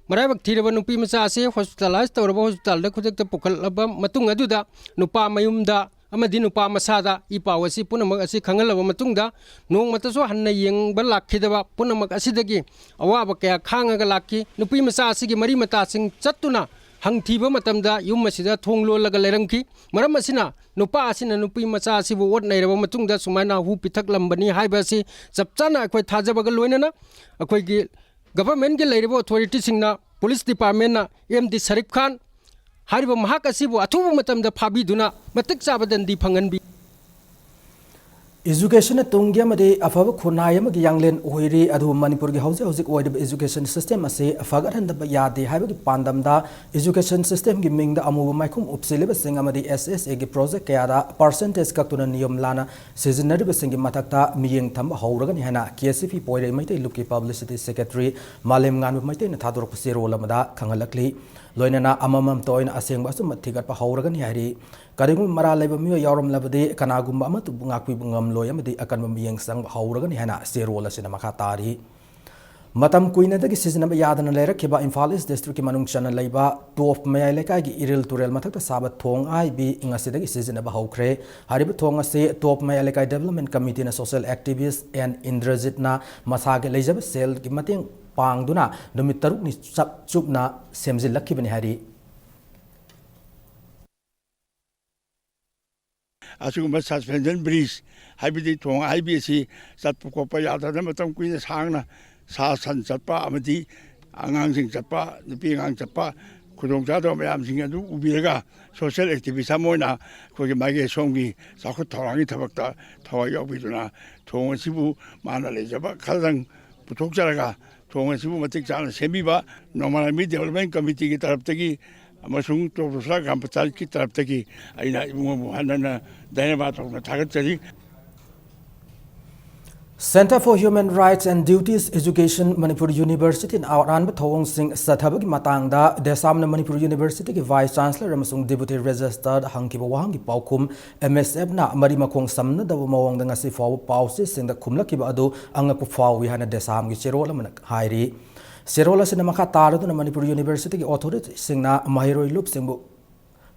ꯃꯔꯥꯏꯕꯛ ꯊꯤꯔꯕ ꯅꯨꯄꯤ ꯃꯆꯥ ꯑꯁꯤ ꯍꯣꯁꯄꯤꯇꯥꯂꯥꯏꯖ ꯇꯧꯔꯕ ꯍꯣꯁꯄꯤꯇꯥꯜꯗ ꯈꯨꯗꯛꯇ ꯄꯨꯈꯠꯂꯕ ꯃꯇꯨꯡ ꯑꯗꯨꯗ ꯅꯨꯄꯥ ꯃꯌꯨꯝꯗ ꯑꯃꯗꯤ ꯅꯨꯄꯥ ꯃꯁꯥꯗ ꯏ ꯄꯥꯎ ꯑꯁꯤ ꯄꯨꯝꯅꯃꯛ ꯑꯁꯤ ꯈꯪꯍꯜꯂꯕ ꯃꯇꯨꯡꯗ ꯅꯣꯡꯃꯇꯁꯨ ꯍꯟꯅ ꯌꯦꯡꯕ ꯂꯥꯛꯈꯤꯗꯕ ꯄꯨꯝꯅꯃꯛ ꯑꯁꯤꯗꯒꯤ ꯑꯋꯥꯕ ꯀꯌꯥ ꯈꯥꯡꯉꯒ ꯂꯥꯛꯈꯤ꯫ ꯅꯨꯄꯤ ꯃꯆꯥ ꯑꯁꯤꯒꯤ ꯃꯔꯤ ꯃꯇꯥꯁꯤꯡ ꯆꯠꯇꯨꯅ ꯍꯪꯊꯤꯕ ꯃꯇꯝꯗ ꯌꯨꯝ ꯑꯁꯤꯗ ꯊꯣꯡ ꯂꯣꯜꯂꯒ ꯂꯩꯔꯝꯈꯤ꯫ ꯃꯔꯝ ꯑꯁꯤꯅ ꯅꯨꯄꯥ ꯑꯁꯤꯅ ꯅꯨꯄꯤ ꯃꯆꯥ ꯑꯁꯤꯕꯨ ꯑꯣꯠ ꯅꯩꯔꯕ ꯃꯇꯨꯡꯗ ꯁꯨꯃꯥꯏꯅ ꯍꯨ ꯄꯤꯊꯛꯂꯝꯕꯅꯤ ꯍꯥꯏꯕ ꯑꯁꯤ ꯆꯞ ꯆꯥꯅ ꯑꯩꯈꯣꯏ ꯊꯥꯖꯕꯒ ꯂꯣꯏꯅꯅ ꯑꯩꯈꯣꯏꯒꯤ ꯒꯚꯔꯟꯃꯦꯟꯠꯀꯤ ꯂꯩꯔꯤꯕ ꯑꯣꯊꯣꯔꯤꯇꯤꯁꯤꯡꯅ, ꯄꯨꯂꯤꯁ ꯗꯤꯄꯥꯔꯠꯃꯦꯟꯠꯅ ꯑꯦꯝ ꯗꯤ ꯁꯔꯤꯐ ꯈꯥꯟ ꯍꯥꯏꯔꯤꯕ ꯃꯍꯥꯛ ꯑꯁꯤꯕꯨ ꯑꯊꯨꯕ ꯃꯇꯝꯗ ꯐꯥꯕꯤꯗꯨꯅ ꯃꯇꯤꯛ ꯆꯥꯕ ꯗꯟꯗꯤ ꯐꯪꯍꯟꯕꯤ꯫ ꯏꯖꯨꯀꯦꯁꯟꯅ ꯇꯨꯡꯒꯤ ꯑꯃꯗꯤ ꯑꯐꯕ ꯈꯨꯟꯅꯥꯏ ꯑꯃꯒꯤ ꯌꯥꯡꯂꯦꯟ ꯑꯣꯏꯔꯤ, ꯑꯗꯨꯕꯨ ꯃꯅꯤꯄꯨꯔꯒꯤ ꯍꯧꯖꯤꯛ ꯍꯧꯖꯤꯛ ꯑꯣꯏꯔꯤꯕ ꯏꯖꯨꯀꯦꯁꯟ ꯁꯤꯁꯇꯦꯝ ꯑꯁꯤ ꯐꯒꯠꯍꯟꯗꯕ ꯌꯥꯗꯦ ꯍꯥꯏꯕꯒꯤ ꯄꯥꯟꯗꯝꯗ ꯏꯖꯨꯀꯦꯁꯟ ꯁꯤꯁꯇꯦꯝꯒꯤ ꯃꯤꯡꯗ ꯑꯃꯨꯕ ꯃꯥꯏꯈꯨꯝ ꯎꯞꯁꯤꯜꯂꯤꯕꯁꯤꯡ ꯑꯃꯗꯤ ꯑꯦꯁ ꯑꯦꯁ ꯑꯦꯒꯤ ꯄ꯭ꯔꯣꯖꯦꯛ ꯀꯌꯥꯗ ꯄꯥꯔꯁꯦꯟꯇꯦꯖ ꯀꯛꯇꯨꯅ ꯅꯤꯌꯝ ꯂꯥꯟꯅ ꯁꯤꯖꯤꯟꯅꯔꯤꯕꯁꯤꯡꯒꯤ ꯃꯊꯛꯇ ꯃꯤꯠꯌꯦꯡ ꯊꯝꯕ ꯍꯧꯔꯒꯅꯤ ꯍꯥꯏꯅ ꯀꯦ ꯑꯦꯁ ꯁꯤ ꯄꯤ ꯄꯣꯏꯔꯩ ꯃꯩꯇꯩ ꯂꯨꯞꯀꯤ ꯄꯕ꯭ꯂꯤꯁꯤꯇꯤ ꯁꯦꯀ꯭ꯔꯦꯇꯔꯤ ꯃꯥꯂꯦꯝꯉꯥꯟꯕ ꯃꯩꯇꯩꯅ ꯊꯥꯗꯣꯔꯛꯄ ꯆꯦꯔꯣꯜ ꯑꯃꯗ ꯈꯪꯍꯜꯂꯛꯂꯤ꯫ ꯂꯣꯏꯅꯅ ꯑꯃꯃꯝꯇ ꯑꯣꯏꯅ ꯑꯁꯦꯡꯕ ꯑꯆꯨꯝꯕ ꯊꯤꯒꯠꯄ ꯍꯧꯔꯒꯅꯤ ꯍꯥꯏꯔꯤ꯫ ꯀꯔꯤꯒꯨꯝꯕ ꯃꯔꯥꯜ ꯂꯩꯕ ꯃꯤꯑꯣꯏ ꯌꯥꯎꯔꯝꯂꯕꯗꯤ ꯀꯅꯥꯒꯨꯝꯕ ꯑꯃꯠꯇꯕꯨ ꯉꯥꯛꯄꯤꯕ ꯉꯝꯂꯣꯏ ꯑꯃꯗꯤ ꯑꯀꯟꯕ ꯃꯤꯠꯌꯦꯡ ꯆꯪꯕ ꯍꯧꯔꯒꯅꯤ ꯍꯥꯏꯅ ꯆꯦꯔꯣꯜ ꯑꯁꯤꯅ ꯃꯈꯥ ꯇꯥꯔꯤ꯫ ꯃꯇꯝ ꯀꯨꯏꯅꯗꯒꯤ ꯁꯤꯖꯤꯟꯅꯕ ꯌꯥꯗꯅ ꯂꯩꯔꯛꯈꯤꯕ ꯏꯝꯐꯥꯜ ꯏꯁ ꯗꯤꯁꯇ꯭ꯔꯤꯛꯀꯤ ꯃꯅꯨꯡ ꯆꯟꯅ ꯂꯩꯕ ꯇꯣꯞ ꯃꯌꯥꯏ ꯂꯩꯀꯥꯏꯒꯤ ꯏꯔꯤꯜ ꯇꯨꯔꯦꯜ ꯃꯊꯛꯇ ꯁꯥꯕ ꯊꯣꯡ ꯑꯥꯏꯕꯤ ꯉꯁꯤꯗꯒꯤ ꯁꯤꯖꯤꯟꯅꯕ ꯍꯧꯈ꯭ꯔꯦ꯫ ꯍꯥꯏꯔꯤꯕ ꯊꯣꯡ ꯑꯁꯤ ꯇꯣꯞ ꯃꯌꯥꯏ ꯂꯩꯀꯥꯏ ꯗꯦꯕꯂꯞꯃꯦꯟ ꯀꯃꯤꯇꯤꯅ ꯁꯣꯁꯤꯌꯦꯜ ꯑꯦꯛꯇꯤꯚꯤꯁ ꯑꯦꯟ ꯏꯟꯗ꯭ꯔꯖꯤꯠꯅ ꯃꯁꯥꯒꯤ ꯂꯩꯖꯕ ꯁꯦꯜꯒꯤ ꯃꯇꯦꯡ ꯄꯥꯡꯗꯨꯅ ꯅꯨꯃꯤꯠ ꯇꯔꯨꯛꯅꯤ ꯆꯞ ꯆꯨꯞꯅ ꯁꯦꯝꯖꯤꯜꯂꯛꯈꯤꯕꯅꯤ ꯍꯥꯏꯔꯤ꯫ ꯑꯁꯤꯒꯨꯝꯕ ꯁꯁꯄꯦꯟꯁꯟ ꯕ꯭ꯔꯤꯖ, ꯍꯥꯏꯕꯗꯤ ꯊꯣꯡ ꯑꯥꯏꯕꯤ ꯑꯁꯤ ꯆꯠꯄ ꯈꯣꯠꯄ ꯌꯥꯗꯗꯅ ꯃꯇꯝ ꯀꯨꯏꯅ ꯁꯥꯡꯅ ꯁꯥ ꯁꯟ ꯆꯠꯄ ꯑꯃꯗꯤ ꯑꯉꯥꯡꯁꯤꯡ ꯆꯠꯄ, ꯅꯨꯄꯤ ꯑꯉꯥꯡ ꯆꯠꯄ ꯈꯨꯗꯣꯡꯆꯥꯗꯕ ꯃꯌꯥꯝꯁꯤꯡ ꯑꯗꯨ ꯎꯕꯤꯔꯒ, ꯁꯣꯁꯤꯌꯦꯜ ꯑꯦꯛꯇꯤꯚꯤꯁ ꯑꯃ ꯑꯣꯏꯅ ꯑꯩꯈꯣꯏꯒꯤ ꯃꯥꯏꯀꯩ ꯁꯣꯝꯒꯤ ꯆꯥꯎꯈꯠ ꯊꯧꯔꯥꯡꯒꯤ ꯊꯕꯛꯇ ꯊꯋꯥꯏ ꯌꯥꯎꯕꯤꯗꯨꯅ ꯊꯣꯡ ꯑꯁꯤꯕꯨ ꯃꯥꯅ ꯂꯩꯖꯕ ꯈꯔꯗꯪ ꯄꯨꯊꯣꯛꯆꯔꯒ ꯊꯣꯡ ꯑꯁꯤꯕꯨ ꯃꯇꯤꯛ ꯆꯥꯅ ꯁꯦꯝꯕꯤꯕ ꯅꯣꯡꯃꯥꯏꯔꯥꯝꯕꯤ ꯗꯦꯕꯂꯞꯃꯦꯟ ꯀꯃꯤꯇꯤꯒꯤ ꯇꯔꯞꯇꯒꯤ ꯑꯃꯁꯨꯡ ꯇꯣꯞ ꯇꯣꯞꯁꯥ ꯒ꯭ꯔꯥꯝ ꯄꯟꯆꯥꯌꯠꯀꯤ ꯇꯔꯞꯇꯒꯤ ꯑꯩꯅ ꯏꯕꯨꯡꯉꯣꯕꯨ ꯍꯟꯅ ꯍꯟꯅ ꯙꯟꯌꯕꯥꯗ ꯇꯧꯅ ꯊꯥꯒꯠꯆꯔꯤ꯫ Centre for Human Rights and Duties Education, Manipur ꯌꯨꯅꯤꯚꯔꯁꯤꯇꯤꯅ ꯑꯔꯥꯟꯕ ꯊꯧꯑꯣꯡꯁꯤꯡ ꯆꯠꯊꯕꯒꯤ ꯃꯇꯥꯡꯗ ꯗꯦꯁꯥꯝꯅ ꯃꯅꯤꯄꯨꯔ ꯌꯨꯅꯤꯚꯔꯁꯤꯇꯤꯒꯤ ꯚꯥꯏꯁ ꯆꯥꯟꯁꯂꯔ ꯑꯃꯁꯨꯡ ꯗꯤꯄꯨꯇꯤ ꯔꯦꯖꯤꯁꯇꯔꯗ ꯍꯪꯈꯤꯕ ꯋꯥꯍꯪꯒꯤ ꯄꯥꯎꯈꯨꯝ ꯑꯦꯝ ꯑꯦꯁ ꯑꯦꯐꯅ ꯃꯔꯤ ꯃꯈꯣꯡ ꯁꯝꯅꯗꯕ ꯃꯑꯣꯡꯗ ꯉꯁꯤ ꯐꯥꯎꯕ ꯄꯥꯎꯆꯦꯁꯤꯡꯗ ꯈꯨꯝꯂꯛꯈꯤꯕ ꯑꯗꯨ ꯑꯉꯛꯄ ꯐꯥꯎꯏ ꯍꯥꯏꯅ ꯗꯦꯁꯥꯝꯒꯤ ꯆꯦꯔꯣꯜ ꯑꯃꯅ ꯍꯥꯏꯔꯤ꯫ ꯆꯦꯔꯣꯜ ꯑꯁꯤꯅ ꯃꯈꯥ ꯇꯥꯔꯗꯨꯅ ꯃꯅꯤꯄꯨꯔ ꯌꯨꯅꯤꯚꯔꯁꯤꯇꯤꯒꯤ ꯑꯣꯊꯣꯔꯤꯇꯤꯁꯤꯡꯅ ꯃꯍꯩꯔꯣꯏ ꯂꯨꯞꯁꯤꯡꯕꯨ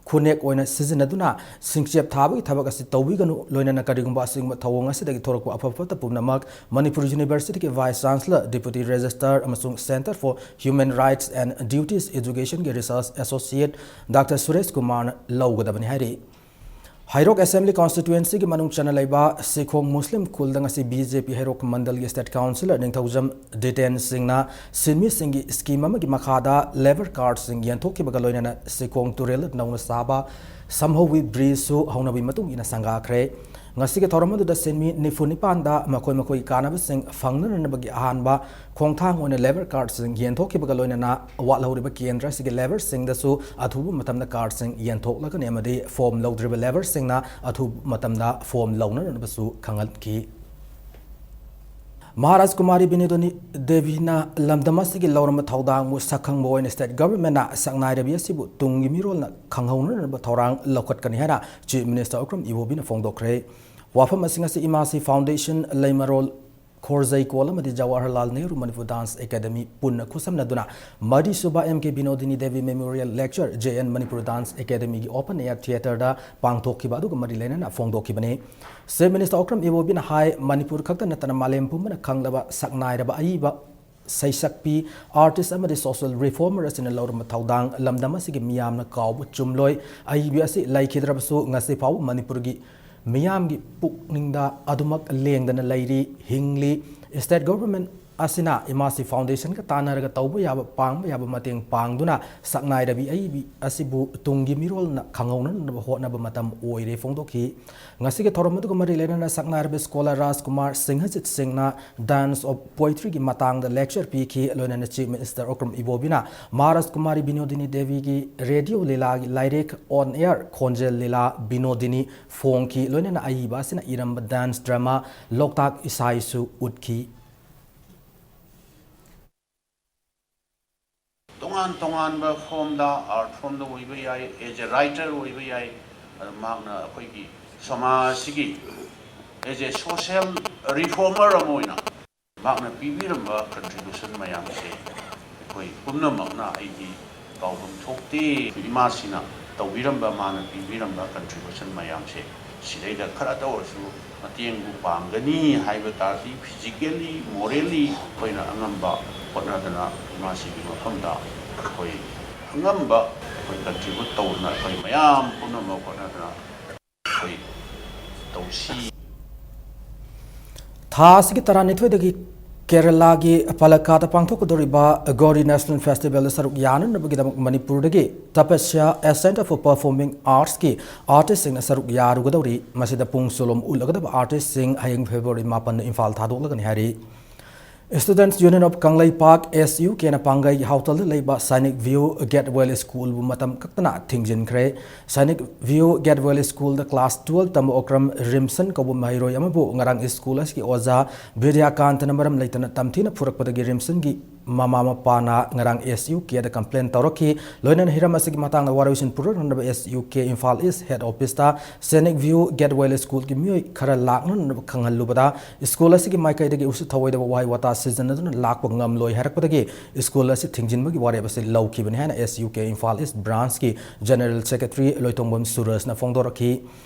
ꯈꯨꯅꯦꯛ ꯑꯣꯏꯅ ꯁꯤꯖꯤꯟꯅꯗꯨꯅ ꯁꯤꯡꯆꯦꯞ ꯊꯥꯕꯒꯤ ꯊꯕꯛ ꯑꯁꯤ ꯇꯧꯕꯤꯒꯅꯨ, ꯂꯣꯏꯅꯅ ꯀꯔꯤꯒꯨꯝꯕ ꯑꯁꯤꯒꯨꯝꯕ ꯊꯧꯑꯣꯡ ꯑꯁꯤꯗꯒꯤ ꯊꯣꯔꯛꯄ ꯑꯐ ꯐꯠꯇ ꯄꯨꯝꯅꯃꯛ ꯃꯅꯤꯄꯨꯔ ꯌꯨꯅꯤꯚꯔꯁꯤꯇꯤꯒꯤ ꯚꯥꯏꯁ ꯆꯥꯟꯁꯂꯔ, ꯗꯤꯄꯨꯇꯤ ꯔꯦꯖꯤꯁꯇꯔ ꯑꯃꯁꯨꯡ Centre for Human Rights and Duties Educationꯒꯤ ꯔꯤꯁꯔꯆ ꯑꯦꯁꯣꯁꯤꯌꯦꯠ ꯗꯥꯛꯇꯔ ꯁꯨꯔꯦꯁ ꯀꯨꯃꯥꯔꯅ ꯂꯧꯒꯗꯕꯅꯤ ꯍꯥꯏꯔꯤ꯫ ꯍꯩꯔꯣꯛ ꯑꯦꯁꯦꯝꯕ꯭ꯂꯤ ꯀꯣꯟꯁꯇꯤꯇ꯭ꯋꯦꯟꯁꯤꯒꯤ ꯃꯅꯨꯡ ꯆꯟꯅ ꯂꯩꯕ ꯁꯤꯈꯣꯡ ꯃꯨꯁꯂꯤꯝ ꯈꯨꯜꯗ ꯉꯁꯤ ꯕꯤ ꯖꯦ ꯄꯤ ꯍꯩꯔꯣꯛ ꯃꯟꯗꯜꯒꯤ ꯁ꯭ꯇꯦꯠ ꯀꯥꯎꯟꯁꯤꯂꯔ ꯅꯤꯡꯊꯧꯖꯝ ꯗꯤꯇꯦꯟ ꯁꯤꯡꯅ ꯁꯤꯟꯃꯤꯁꯤꯡꯒꯤ ꯁ꯭ꯀꯤꯝ ꯑꯃꯒꯤ ꯃꯈꯥꯗ ꯂꯦꯕꯔ ꯀꯥꯔꯗꯁꯤꯡ ꯌꯦꯟꯊꯣꯛꯈꯤꯕꯒ ꯂꯣꯏꯅꯅ ꯁꯤꯈꯣꯡ ꯇꯨꯔꯦꯜꯗ ꯅꯧꯅ ꯁꯥꯕ ꯁꯝꯍꯧꯋꯤ ꯕ꯭ꯔꯤꯖꯁꯨ ꯍꯧꯅꯕꯤ ꯃꯇꯨꯡ ꯏꯟꯅ ꯁꯪꯒꯥꯈ꯭ꯔꯦ꯫ ꯉꯁꯤꯒꯤ ꯊꯧꯔꯝ ꯑꯗꯨꯗ ꯁꯤꯟꯃꯤ ꯅꯤꯐꯨ ꯅꯤꯄꯥꯟꯗ ꯃꯈꯣꯏ ꯃꯈꯣꯏꯒꯤ ꯀꯥꯟꯅꯕꯁꯤꯡ ꯐꯪꯅꯅꯕꯒꯤ ꯑꯍꯥꯟꯕ ꯈꯣꯡꯊꯥꯡ ꯑꯣꯏꯅ ꯂꯦꯕꯔ ꯀꯥꯔꯗꯁꯤꯡ ꯌꯦꯟꯊꯣꯛꯈꯤꯕꯒ ꯂꯣꯏꯅꯅ ꯋꯥꯠꯍꯧꯔꯤꯕ ꯀꯦꯟꯗ꯭ꯔ ꯑꯁꯤꯒꯤ ꯂꯦꯕꯔꯁꯤꯡꯗꯁꯨ ꯑꯊꯨꯕ ꯃꯇꯝꯗ ꯀꯥꯔꯗꯁꯤꯡ ꯌꯦꯟꯊꯣꯛꯂꯒꯅꯤ ꯑꯃꯗꯤ ꯐꯣꯝ ꯂꯧꯗ꯭ꯔꯤꯕ ꯂꯦꯕꯔꯁꯤꯡꯅ ꯑꯊꯨꯕ ꯃꯇꯝꯗ ꯐꯣꯝ ꯂꯧꯅꯅꯕꯁꯨ ꯈꯪꯍꯟꯈꯤ꯫ ꯃꯍꯥꯔꯥꯖ ꯀꯨꯃꯥꯔꯤ ꯕꯤꯅꯣꯗꯤꯅꯤ ꯗꯦꯕꯤꯅ ꯂꯝꯗꯝ ꯑꯁꯤꯒꯤ ꯂꯧꯔꯝꯕ ꯊꯧꯗꯥꯡꯕꯨ ꯁꯛꯈꯪꯕ ꯑꯣꯏꯅ ꯁ꯭ꯇꯦꯠ ꯒꯚꯔꯟꯃꯦꯟꯠꯅ ꯁꯛꯅꯥꯏꯔꯕꯤ ꯑꯁꯤꯕꯨ ꯇꯨꯡꯒꯤ ꯃꯤꯔꯣꯜꯅ ꯈꯪꯍꯧꯅꯅꯕ ꯊꯧꯔꯥꯡ ꯂꯧꯈꯠꯀꯅꯤ ꯍꯥꯏꯅ ꯆꯤꯐ ꯃꯤꯅꯤꯁꯇꯔ ꯎꯀ꯭ꯔꯝ ꯏꯕꯣꯕꯤꯅ ꯐꯣꯡꯗꯣꯛꯈ꯭ꯔꯦ꯫ ꯋꯥꯐꯝ ꯑꯁꯤ ꯉꯁꯤ ꯏꯃꯥꯁꯤ ꯐꯥꯎꯟꯗꯦꯁꯟ ꯂꯩꯃꯔꯣꯜ ꯈꯣꯔꯖꯩꯀꯣꯜ ꯑꯃꯗꯤ ꯖꯋꯥꯍꯔꯂꯥꯜ ꯅꯦꯍꯔꯨ ꯃꯅꯤꯄꯨꯔ ꯗꯥꯟꯁ ꯑꯦꯀꯥꯗꯃꯤ ꯄꯨꯟꯅ ꯈꯨꯠꯁꯝꯅꯗꯨꯅ ꯃꯔꯤꯁꯨꯕ M K Binodini Devi Memorial Lecture, J N Manipur Dance Academy ꯒꯤ open air theatre ꯗ ꯄꯥꯡꯊꯣꯛꯈꯤꯕ ꯑꯗꯨꯒ ꯃꯔꯤ ꯂꯩꯅꯅ ꯐꯣꯡꯗꯣꯛꯈꯤꯕꯅꯤ꯫ Chief Minister ꯑꯣꯀ꯭ꯔꯝ ꯏꯕꯣꯕꯤꯅ ꯍꯥꯏ, ꯃꯅꯤꯄꯨꯔ ꯈꯛꯇ ꯅꯠꯇꯅ ꯃꯥꯂꯦꯝ ꯄꯨꯝꯕꯅ ꯈꯪꯂꯕ ꯁꯛꯅꯥꯏꯔꯕ ꯑꯏꯕ, ꯁꯩꯁꯛꯄꯤ, artist ꯑꯃꯗꯤ social reformer ꯑꯁꯤꯅ ꯂꯧꯔꯝꯕ ꯊꯧꯗꯥꯡ ꯂꯝꯗꯝ ꯑꯁꯤꯒꯤ ꯃꯤꯌꯥꯝꯅ ꯀꯥꯎꯕ ꯆꯨꯝꯂꯣꯏ꯫ ꯑꯏꯕꯤ ꯑꯁꯤ ꯂꯩꯈꯤꯗ꯭ꯔꯕꯁꯨ ꯉꯁꯤ ꯐꯥꯎꯕ ꯃꯅꯤꯄꯨꯔꯒꯤ ꯃꯤꯌꯥꯝꯒꯤ ꯄꯨꯛꯅꯤꯡꯗ ꯑꯗꯨꯃꯛ ꯂꯦꯡꯗꯅ ꯂꯩꯔꯤ, ꯍꯤꯡꯂꯤ꯫ State government ꯑꯁꯤꯅ ꯏꯃꯥꯁꯤ Foundation ꯒ ꯇꯥꯟꯅꯔꯒ ꯇꯧꯕ ꯌꯥꯕ, ꯄꯥꯡꯕ ꯌꯥꯕ ꯃꯇꯦꯡ ꯄꯥꯡꯗꯨꯅ ꯁꯛꯅꯥꯏꯔꯕꯤ ꯑꯏꯕꯤ ꯑꯁꯤꯕꯨ ꯇꯨꯡꯒꯤ ꯃꯤꯔꯣꯜꯅ ꯈꯪꯍꯧꯅꯅꯕ ꯍꯣꯠꯅꯕ ꯃꯇꯝ ꯑꯣꯏꯔꯦ ꯐꯣꯡꯗꯣꯛꯈꯤ꯫ ꯉꯁꯤꯒꯤ ꯊꯧꯔꯝ ꯑꯗꯨꯒ ꯃꯔꯤ ꯂꯩꯅꯅ ꯁꯛꯅꯥꯏꯔꯕ scholar ꯔꯥꯖꯀꯨꯃꯥꯔ ꯁꯤꯡꯍꯖꯤꯠ ꯁꯤꯡꯅ Dance of Poetry ꯒꯤ ꯃꯇꯥꯡꯗ lecture ꯄꯤꯈꯤ꯫ ꯂꯣꯏꯅꯅ Chief Minister ꯑꯣꯀ꯭ꯔꯝ ꯏꯕꯣꯕꯤꯅ ꯃꯍꯥꯔꯥꯖ ꯀꯨꯃꯥꯔꯤ ꯕꯤꯅꯣꯗꯤꯅꯤ ꯗꯦꯕꯤꯒꯤ ꯔꯦꯗꯤꯑꯣ ꯂꯤꯂꯥꯒꯤ ꯂꯥꯏꯔꯤꯛ On Air ꯈꯣꯟꯖꯦꯜ ꯂꯤꯂꯥ ꯕꯤꯅꯣꯗꯤꯅꯤ ꯐꯣꯡꯈꯤ꯫ ꯂꯣꯏꯅꯅ ꯑꯏꯕ ꯑꯁꯤꯅ ꯏꯔꯝꯕ dance drama ꯂꯣꯛꯇꯥꯛ ꯏꯁꯥꯏꯁꯨ ꯎꯠꯈꯤ꯫ ꯇꯣꯉꯥꯟ ꯇꯣꯉꯥꯟꯕ form ꯗ, art form ꯗ ꯑꯣꯏꯕ ꯌꯥꯏ, as a writer ꯑꯣꯏꯕ ꯌꯥꯏ, ꯑꯗ ꯃꯍꯥꯛꯅ ꯑꯩꯈꯣꯏꯒꯤ ꯁꯃꯥꯖꯁꯤꯒꯤ as a social reformer ꯑꯃ ꯑꯣꯏꯅ ꯃꯍꯥꯛꯅ ꯄꯤꯕꯤꯔꯝꯕ contribution ꯃꯌꯥꯝꯁꯦ ꯑꯩꯈꯣꯏ ꯄꯨꯝꯅꯃꯛꯅ ꯑꯩꯗꯤ ꯀꯥꯎꯐꯝ ꯊꯣꯛꯇꯦ꯫ ꯏꯃꯥꯁꯤꯅ ꯇꯧꯕꯤꯔꯝꯕ, ꯃꯥꯅ ꯄꯤꯕꯤꯔꯝꯕ contribution ꯃꯌꯥꯝꯁꯦ ꯁꯤꯗꯩꯗ ꯈꯔꯇ ꯑꯣꯏꯔꯁꯨ ꯃꯇꯦꯡꯕꯨ ꯄꯥꯡꯒꯅꯤ ꯍꯥꯏꯕ ꯇꯥꯔꯗꯤ, physically, morally ꯑꯩꯈꯣꯏꯅ ꯑꯉꯝꯕ ꯍꯣꯠꯅꯗꯅ ꯏꯃꯥꯁꯤꯒꯤ ꯃꯐꯝꯗ ꯑꯩꯈꯣꯏ ꯑꯉꯝꯕ ꯑꯩꯈꯣꯏ contribute ꯇꯧꯗꯅ ꯑꯩꯈꯣꯏ ꯃꯌꯥꯝ ꯄꯨꯝꯅꯃꯛ ꯍꯣꯠꯅꯗꯅ ꯑꯩꯈꯣꯏ ꯇꯧꯁꯤ꯫ ꯊꯥ ꯑꯁꯤꯒꯤ ꯇꯔꯥꯅꯤꯊꯣꯏꯗꯒꯤ ꯀꯦꯔꯂꯥꯒꯤ ꯄꯥꯂꯛꯀꯥꯗ ꯄꯥꯡꯊꯣꯛꯀꯗꯧꯔꯤꯕ ꯒꯧꯔꯤ National Festival ꯗ ꯁꯔꯨꯛ ꯌꯥꯅꯅꯕꯒꯤꯗꯃꯛ ꯃꯅꯤꯄꯨꯔꯗꯒꯤ Tapasya, a Centre for Performing Arts ꯀꯤ artist ꯁꯤꯡꯅ ꯁꯔꯨꯛ ꯌꯥꯔꯨꯒꯗꯧꯔꯤ꯫ ꯃꯁꯤꯗ ꯄꯨꯡ ꯆꯣꯂꯣꯝ ꯎꯠꯂꯒꯗꯕ artist ꯁꯤꯡ ꯍꯌꯦꯡ February ꯃꯥꯄꯟꯗ ꯏꯝꯐꯥꯜ ꯊꯥꯗꯣꯛꯂꯒꯅꯤ ꯍꯥꯏꯔꯤ꯫ Students Union of Kangleipak, S U K ꯅ ꯄꯥꯡꯒꯩ ꯍꯥꯎꯇꯜꯗ ꯂꯩꯕ Scenic View Gateway School ꯕꯨ ꯃꯇꯝ ꯀꯛꯇꯅ ꯊꯤꯡꯖꯤꯟꯈ꯭ꯔꯦ꯫ Scenic View Gateway School ꯗ class twelve ꯇꯝꯕ ꯑꯣꯀ꯭ꯔꯝ ꯔꯤꯝꯁꯟ ꯀꯧꯕ ꯃꯍꯩꯔꯣꯏ ꯑꯃꯕꯨ ꯉꯔꯥꯡ school ꯑꯁꯤꯒꯤ ꯑꯣꯖꯥ ꯕꯤꯗ꯭ꯌꯥꯀꯥꯟꯇꯅ ꯃꯔꯝ ꯂꯩꯇꯅ ꯇꯝꯊꯤꯅ ꯐꯨꯔꯛꯄꯗꯒꯤ ꯔꯤꯝꯁꯟꯒꯤ ꯃꯃꯥ ꯃꯄꯥꯅ ꯉꯔꯥꯡ S U K ꯗ complain ꯇꯧꯔꯛꯈꯤ꯫ ꯂꯣꯏꯅꯅ ꯍꯤꯔꯝ ꯑꯁꯤꯒꯤ ꯃꯇꯥꯡꯗ ꯋꯥꯔꯣꯏꯁꯤꯟ ꯄꯨꯔꯛꯅꯕ S U K Imphal East head office ꯇ Scenic View Gateway School ꯒꯤ ꯃꯤꯑꯣꯏ ꯈꯔ ꯂꯥꯛꯅꯅꯕ ꯈꯪꯍꯜꯂꯨꯕꯗ, school ꯑꯁꯤꯒꯤ ꯃꯥꯏꯀꯩꯗꯒꯤ ꯎꯁꯤꯠ ꯊꯧꯑꯣꯏꯗꯕ ꯋꯥꯍꯩ ꯋꯥꯇꯥ ꯁꯤꯖꯤꯟꯅꯗꯨꯅ ꯂꯥꯛꯄ ꯉꯝꯂꯣꯏ ꯍꯥꯏꯔꯛꯄꯗꯒꯤ school ꯑꯁꯤ ꯊꯤꯡꯖꯤꯟꯕꯒꯤ ꯋꯥꯔꯦꯞ ꯑꯁꯤ ꯂꯧꯈꯤꯕꯅꯤ ꯍꯥꯏꯅ S U K Imphal East branch ꯀꯤ general secretary ꯂꯣꯏꯇꯣꯡꯕꯝ ꯁꯨꯔꯖꯅ ꯐꯣꯡꯗꯣꯔꯛꯈꯤ꯫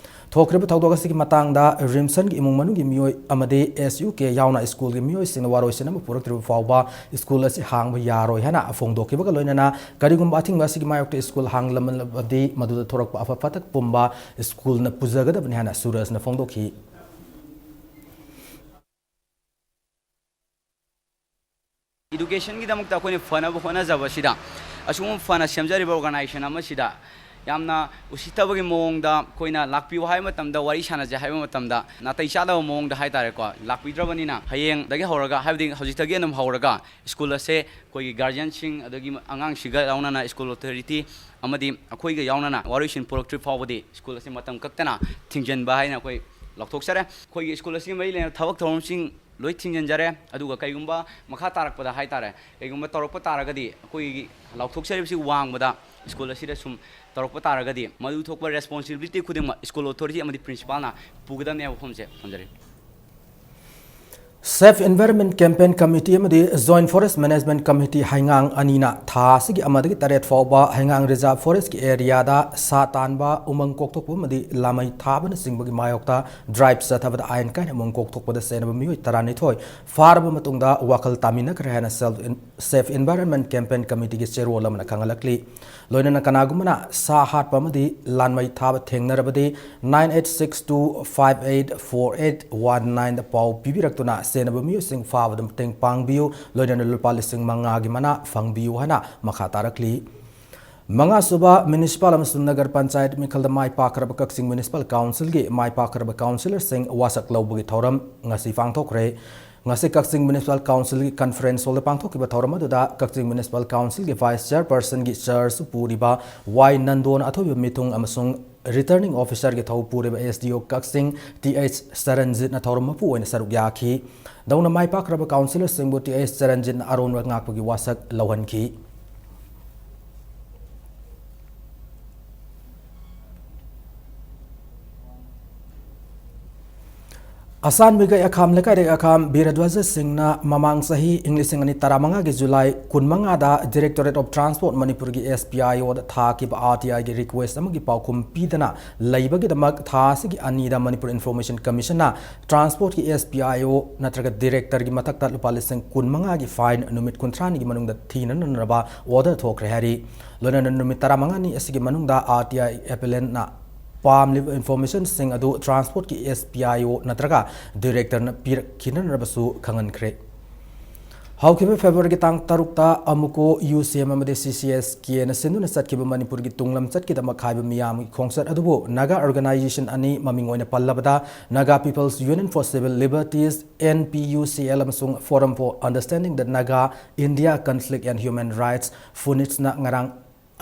ꯊꯣꯛꯈ꯭ꯔꯤꯕ ꯊꯧꯗꯣꯛ ꯑꯁꯤꯒꯤ ꯃꯇꯥꯡꯗ ꯔꯤꯝꯁꯟꯒꯤ ꯏꯃꯨꯡ ꯃꯅꯨꯡꯒꯤ ꯃꯤꯑꯣꯏ ꯑꯃꯗꯤ S U K ꯌꯥꯎꯅ school ꯒꯤ ꯃꯤꯑꯣꯏꯁꯤꯡꯅ ꯋꯥꯔꯣꯏꯁꯤꯟ ꯑꯃ ꯄꯨꯔꯛꯇ꯭ꯔꯤꯕ ꯐꯥꯎꯕ school ꯑꯁꯤ ꯍꯥꯡꯕ ꯌꯥꯔꯣꯏ ꯍꯥꯏꯅ ꯐꯣꯡꯗꯣꯛꯈꯤꯕꯒ ꯂꯣꯏꯅꯅ, ꯀꯔꯤꯒꯨꯝꯕ ꯑꯊꯤꯡꯕ ꯑꯁꯤꯒꯤ ꯃꯥꯌꯣꯛꯇ school ꯍꯥꯡꯂꯝꯂꯕꯗꯤ, ꯃꯗꯨꯗ ꯊꯣꯔꯛꯄ ꯑꯐ ꯐꯠꯇ ꯄꯨꯝꯕ school ꯅ ꯄꯨꯖꯒꯗꯕꯅꯤ ꯍꯥꯏꯅ ꯁꯨꯔꯖꯅ ꯐꯣꯡꯗꯣꯛꯈꯤ꯫ Education ꯒꯤꯗꯃꯛꯇ ꯑꯩꯈꯣꯏꯅ ꯐꯅꯕ ꯍꯣꯠꯅꯖꯕꯁꯤꯗ, ꯑꯁꯤꯒꯨꯝꯕ ꯐꯅ ꯁꯦꯝꯖꯔꯤꯕ organization ꯑꯃꯁꯤꯗ ꯌꯥꯝꯅ ꯎꯁꯤꯠꯇꯕꯒꯤ ꯃꯑꯣꯡꯗ ꯑꯩꯈꯣꯏꯅ ꯂꯥꯛꯄꯤꯌꯨ ꯍꯥꯏꯕ ꯃꯇꯝꯗ, ꯋꯥꯔꯤ ꯁꯥꯟꯅꯁꯦ ꯍꯥꯏꯕ ꯃꯇꯝꯗ, ꯅꯥꯇꯩ ꯆꯥꯗꯕ ꯃꯑꯣꯡꯗ ꯍꯥꯏꯇꯥꯔꯦꯀꯣ, ꯂꯥꯛꯄꯤꯗ꯭ꯔꯕꯅꯤꯅ, ꯍꯌꯦꯡꯗꯒꯤ ꯍꯧꯔꯒ, ꯍꯥꯏꯕꯗꯤ ꯍꯧꯖꯤꯛꯇꯒꯤ ꯑꯗꯨꯝ ꯍꯧꯔꯒ, school ꯑꯁꯦ ꯑꯩꯈꯣꯏꯒꯤ guardian ꯁꯤꯡ, ꯑꯗꯒꯤ ꯑꯉꯥꯡꯁꯤꯒ ꯌꯥꯎꯅꯅ school authority ꯑꯃꯗꯤ ꯑꯩꯈꯣꯏꯒ ꯌꯥꯎꯅꯅ ꯋꯥꯔꯣꯏꯁꯤꯟ ꯄꯨꯔꯛꯇ꯭ꯔꯤ ꯐꯥꯎꯕꯗꯤ school ꯑꯁꯦ ꯃꯇꯝ ꯀꯛꯇꯅ ꯊꯤꯡꯖꯤꯟꯕ ꯍꯥꯏꯅ ꯑꯩꯈꯣꯏ ꯂꯥꯎꯊꯣꯛꯆꯔꯦ꯫ ꯑꯩꯈꯣꯏꯒꯤ school ꯑꯁꯤꯒ ꯃꯔꯤ ꯂꯩꯅꯕ ꯊꯕꯛ ꯊꯧꯔꯝꯁꯤꯡ ꯂꯣꯏ ꯊꯤꯡꯖꯤꯟꯖꯔꯦ꯫ ꯑꯗꯨꯒ ꯀꯩꯒꯨꯝꯕ ꯃꯈꯥ ꯇꯥꯔꯛꯄꯗ ꯍꯥꯏꯇꯥꯔꯦ, ꯀꯩꯒꯨꯝꯕ ꯇꯧꯔꯛꯄ ꯇꯥꯔꯒꯗꯤ, ꯑꯩꯈꯣꯏꯒꯤ ꯂꯥꯎꯊꯣꯛꯆꯔꯤꯕꯁꯤ ꯋꯥꯡꯃꯗ school ꯑꯁꯤꯗ ꯁꯨꯝ ꯇꯧꯔꯛꯄ ꯇꯥꯔꯒꯗꯤ, ꯃꯗꯨ ꯊꯣꯛꯄ responsibility ꯈꯨꯗꯤꯡꯃꯛ school authority ꯑꯃꯗꯤ principal ꯅ ꯄꯨꯒꯗꯕꯅꯦ ꯍꯥꯏꯕ ꯋꯥꯐꯝꯁꯦ ꯊꯝꯖꯔꯤ꯫ Safe Environment Campaign Committee ꯑꯃꯗꯤ Joint Forest Management Committee ꯍꯩꯉꯥꯡ ꯑꯅꯤꯅ ꯊꯥ ꯑꯁꯤꯒꯤ ꯑꯃꯗꯒꯤ ꯇꯔꯦꯠ ꯐꯥꯎꯕ ꯍꯩꯉꯥꯡ Reserve Forest ꯀꯤ area ꯗ ꯁꯥ ꯇꯥꯟꯕ, ꯎꯃꯪ ꯀꯣꯛꯊꯣꯛꯄ ꯑꯃꯗꯤ ꯂꯥꯃꯩ ꯊꯥꯕꯅꯆꯤꯡꯕꯒꯤ ꯃꯥꯌꯣꯛꯇ drive ꯆꯠꯊꯕꯗ ꯑꯥꯏꯟ ꯀꯥꯏꯅ ꯎꯃꯪ ꯀꯣꯛꯊꯣꯛꯄꯗ ꯆꯦꯟꯅꯕ ꯃꯤꯑꯣꯏ ꯇꯔꯥꯅꯤꯊꯣꯏ ꯐꯥꯔꯕ ꯃꯇꯨꯡꯗ ꯋꯥꯈꯜ ꯇꯥꯃꯤꯟꯅꯈ꯭ꯔꯦ ꯍꯥꯏꯅ Self-, Safe Environment Campaign Committee ꯒꯤ ꯆꯦꯔꯣꯜ ꯑꯃꯅ ꯈꯪꯍꯜꯂꯛꯂꯤ꯫ ꯂꯣꯏꯅꯅ ꯀꯅꯥꯒꯨꯝꯕꯅ ꯁꯥ ꯍꯥꯠꯄ ꯑꯃꯗꯤ ꯂꯥꯟꯃꯩ ꯊꯥꯕ ꯊꯦꯡꯅꯔꯕꯗꯤ, nine eight six two five eight four eight one nine ꯗ ꯄꯥꯎ ꯄꯤꯕꯤꯔꯛꯇꯨꯅ ꯆꯦꯟꯅꯕ ꯃꯤꯑꯣꯏꯁꯤꯡ ꯐꯥꯕꯗ ꯃꯇꯦꯡ ꯄꯥꯡꯕꯤꯌꯨ, ꯂꯣꯏꯅꯅ ꯂꯨꯄꯥ ꯂꯤꯁꯤꯡ ꯃꯉꯥꯒꯤ ꯃꯅꯥ ꯐꯪꯕꯤꯌꯨ ꯍꯥꯏꯅ ꯃꯈꯥ ꯇꯥꯔꯛꯂꯤ꯫ ꯃꯉꯥꯁꯨꯕ Municipal ꯑꯃꯁꯨꯡ ꯅꯒꯔ ꯄꯟꯆꯥꯌꯠ ꯃꯤꯈꯜꯗ ꯃꯥꯏ ꯄꯥꯛꯈ꯭ꯔꯕ ꯀꯛꯆꯤꯡ Municipal Council ꯒꯤ ꯃꯥꯏ ꯄꯥꯛꯈ꯭ꯔꯕ councillor ꯁꯤꯡ ꯋꯥꯁꯛ ꯂꯧꯕꯒꯤ ꯊꯧꯔꯝ ꯉꯁꯤ ꯄꯥꯡꯊꯣꯛꯈ꯭ꯔꯦ꯫ ꯉꯁꯤ ꯀꯛꯆꯤꯡ Municipal Council ꯒꯤ conference hall ꯗ ꯄꯥꯡꯊꯣꯛꯈꯤꯕ ꯊꯧꯔꯝ ꯑꯗꯨꯗ ꯀꯛꯆꯤꯡ Municipal Council ꯒꯤ Vice Chairperson ꯒꯤ charge ꯄꯨꯔꯤꯕ ꯋꯥꯏ ꯅꯟꯗꯣꯟ ꯑꯊꯣꯏꯕ ꯃꯤꯊꯨꯡ ꯑꯃꯁꯨꯡ Returning Officerꯒꯤ ꯊꯧ ꯄꯨꯔꯤꯕ S D O ꯀꯛꯆꯤꯡ T H ꯆꯔꯟꯖꯤꯠꯅ ꯊꯧꯔꯝ ꯃꯄꯨ ꯑꯣꯏꯅ ꯁꯔꯨꯛ ꯌꯥꯈꯤ꯫ ꯗꯧꯅ ꯃꯥꯏ ꯄꯥꯛꯈ꯭ꯔꯕ councillorꯁꯤꯡꯕꯨ T H ꯆꯔꯟꯖꯤꯠꯅ ꯑꯔꯣꯟꯕ ꯉꯥꯛꯄꯒꯤ ꯋꯥꯁꯛ ꯂꯧꯍꯟꯈꯤ꯫ ꯑꯁꯥꯟ ꯃꯤꯒꯩ ꯑꯈꯥꯝ ꯂꯩꯀꯥꯏꯔꯦꯛ ꯑꯈꯥꯝ ꯕꯤꯔꯗ꯭ꯋꯥꯖ ꯁꯤꯡꯅ ꯃꯃꯥꯡ ꯆꯍꯤ ꯏꯪ ꯂꯤꯁꯤꯡ ꯑꯅꯤ ꯇꯔꯥꯃꯉꯥꯒꯤ ꯖꯨꯂꯥꯏ ꯀꯨꯟꯃꯉꯥꯗ Directorate of Transport ꯃꯅꯤꯄꯨꯔꯒꯤ S P I Oꯗ ꯊꯥꯈꯤꯕ R T Iꯒꯤ request ꯑꯃꯒꯤ ꯄꯥꯎꯈꯨꯝ ꯄꯤꯗꯅ ꯂꯩꯕꯒꯤꯗꯃꯛ ꯊꯥ ꯑꯁꯤꯒꯤ ꯑꯅꯤꯗ Manipur Information Commissionꯅ Transportꯀꯤ S P I O ꯅꯠꯇ꯭ꯔꯒ Directorꯒꯤ ꯃꯊꯛꯇ ꯂꯨꯄꯥ ꯂꯤꯁꯤꯡ ꯀꯨꯟꯃꯉꯥꯒꯤ fine ꯅꯨꯃꯤꯠ ꯀꯨꯟꯊ꯭ꯔꯥꯅꯤꯒꯤ ꯃꯅꯨꯡꯗ ꯊꯤꯅꯅꯕ order ꯊꯣꯛꯈ꯭ꯔꯦ ꯍꯥꯏꯔꯤ꯫ ꯂꯣꯏꯅꯅ ꯅꯨꯃꯤꯠ ꯇꯔꯥꯃꯉꯥꯅꯤ ꯑꯁꯤꯒꯤ ꯃꯅꯨꯡꯗ R T I applicantꯅ ꯄꯥꯝꯂꯤꯕ informationꯁꯤꯡ ꯑꯗꯨ Transportꯀꯤ S P I O ꯅꯠꯇ꯭ꯔꯒ Directorꯅ ꯄꯤꯔꯛꯈꯤꯅꯅꯕꯁꯨ ꯈꯪꯍꯟꯈ꯭ꯔꯦ꯫ ꯍꯧꯈꯤꯕ Februaryꯒꯤ ꯇꯥꯡ ꯇꯔꯨꯛꯇ AMUCO, UCM ꯑꯃꯗꯤ C C S Kꯅ ꯁꯤꯟꯗꯨꯅ ꯆꯠꯈꯤꯕ ꯃꯅꯤꯄꯨꯔꯒꯤ ꯇꯨꯡꯂꯝꯆꯠꯀꯤꯗꯃꯛ ꯍꯥꯏꯕ ꯃꯤꯌꯥꯝꯒꯤ ꯈꯣꯡꯆꯠ ꯑꯗꯨꯕꯨ Naga organization ꯑꯅꯤ, ꯃꯃꯤꯡ ꯑꯣꯏꯅ ꯄꯜꯂꯕꯗ Naga People's Union for Civil Liberties, N P U C L, ꯑꯃꯁꯨꯡ Forum for Understanding the Naga India Conflict and Human Rights, FUNICHꯅ ꯉꯔꯥꯡ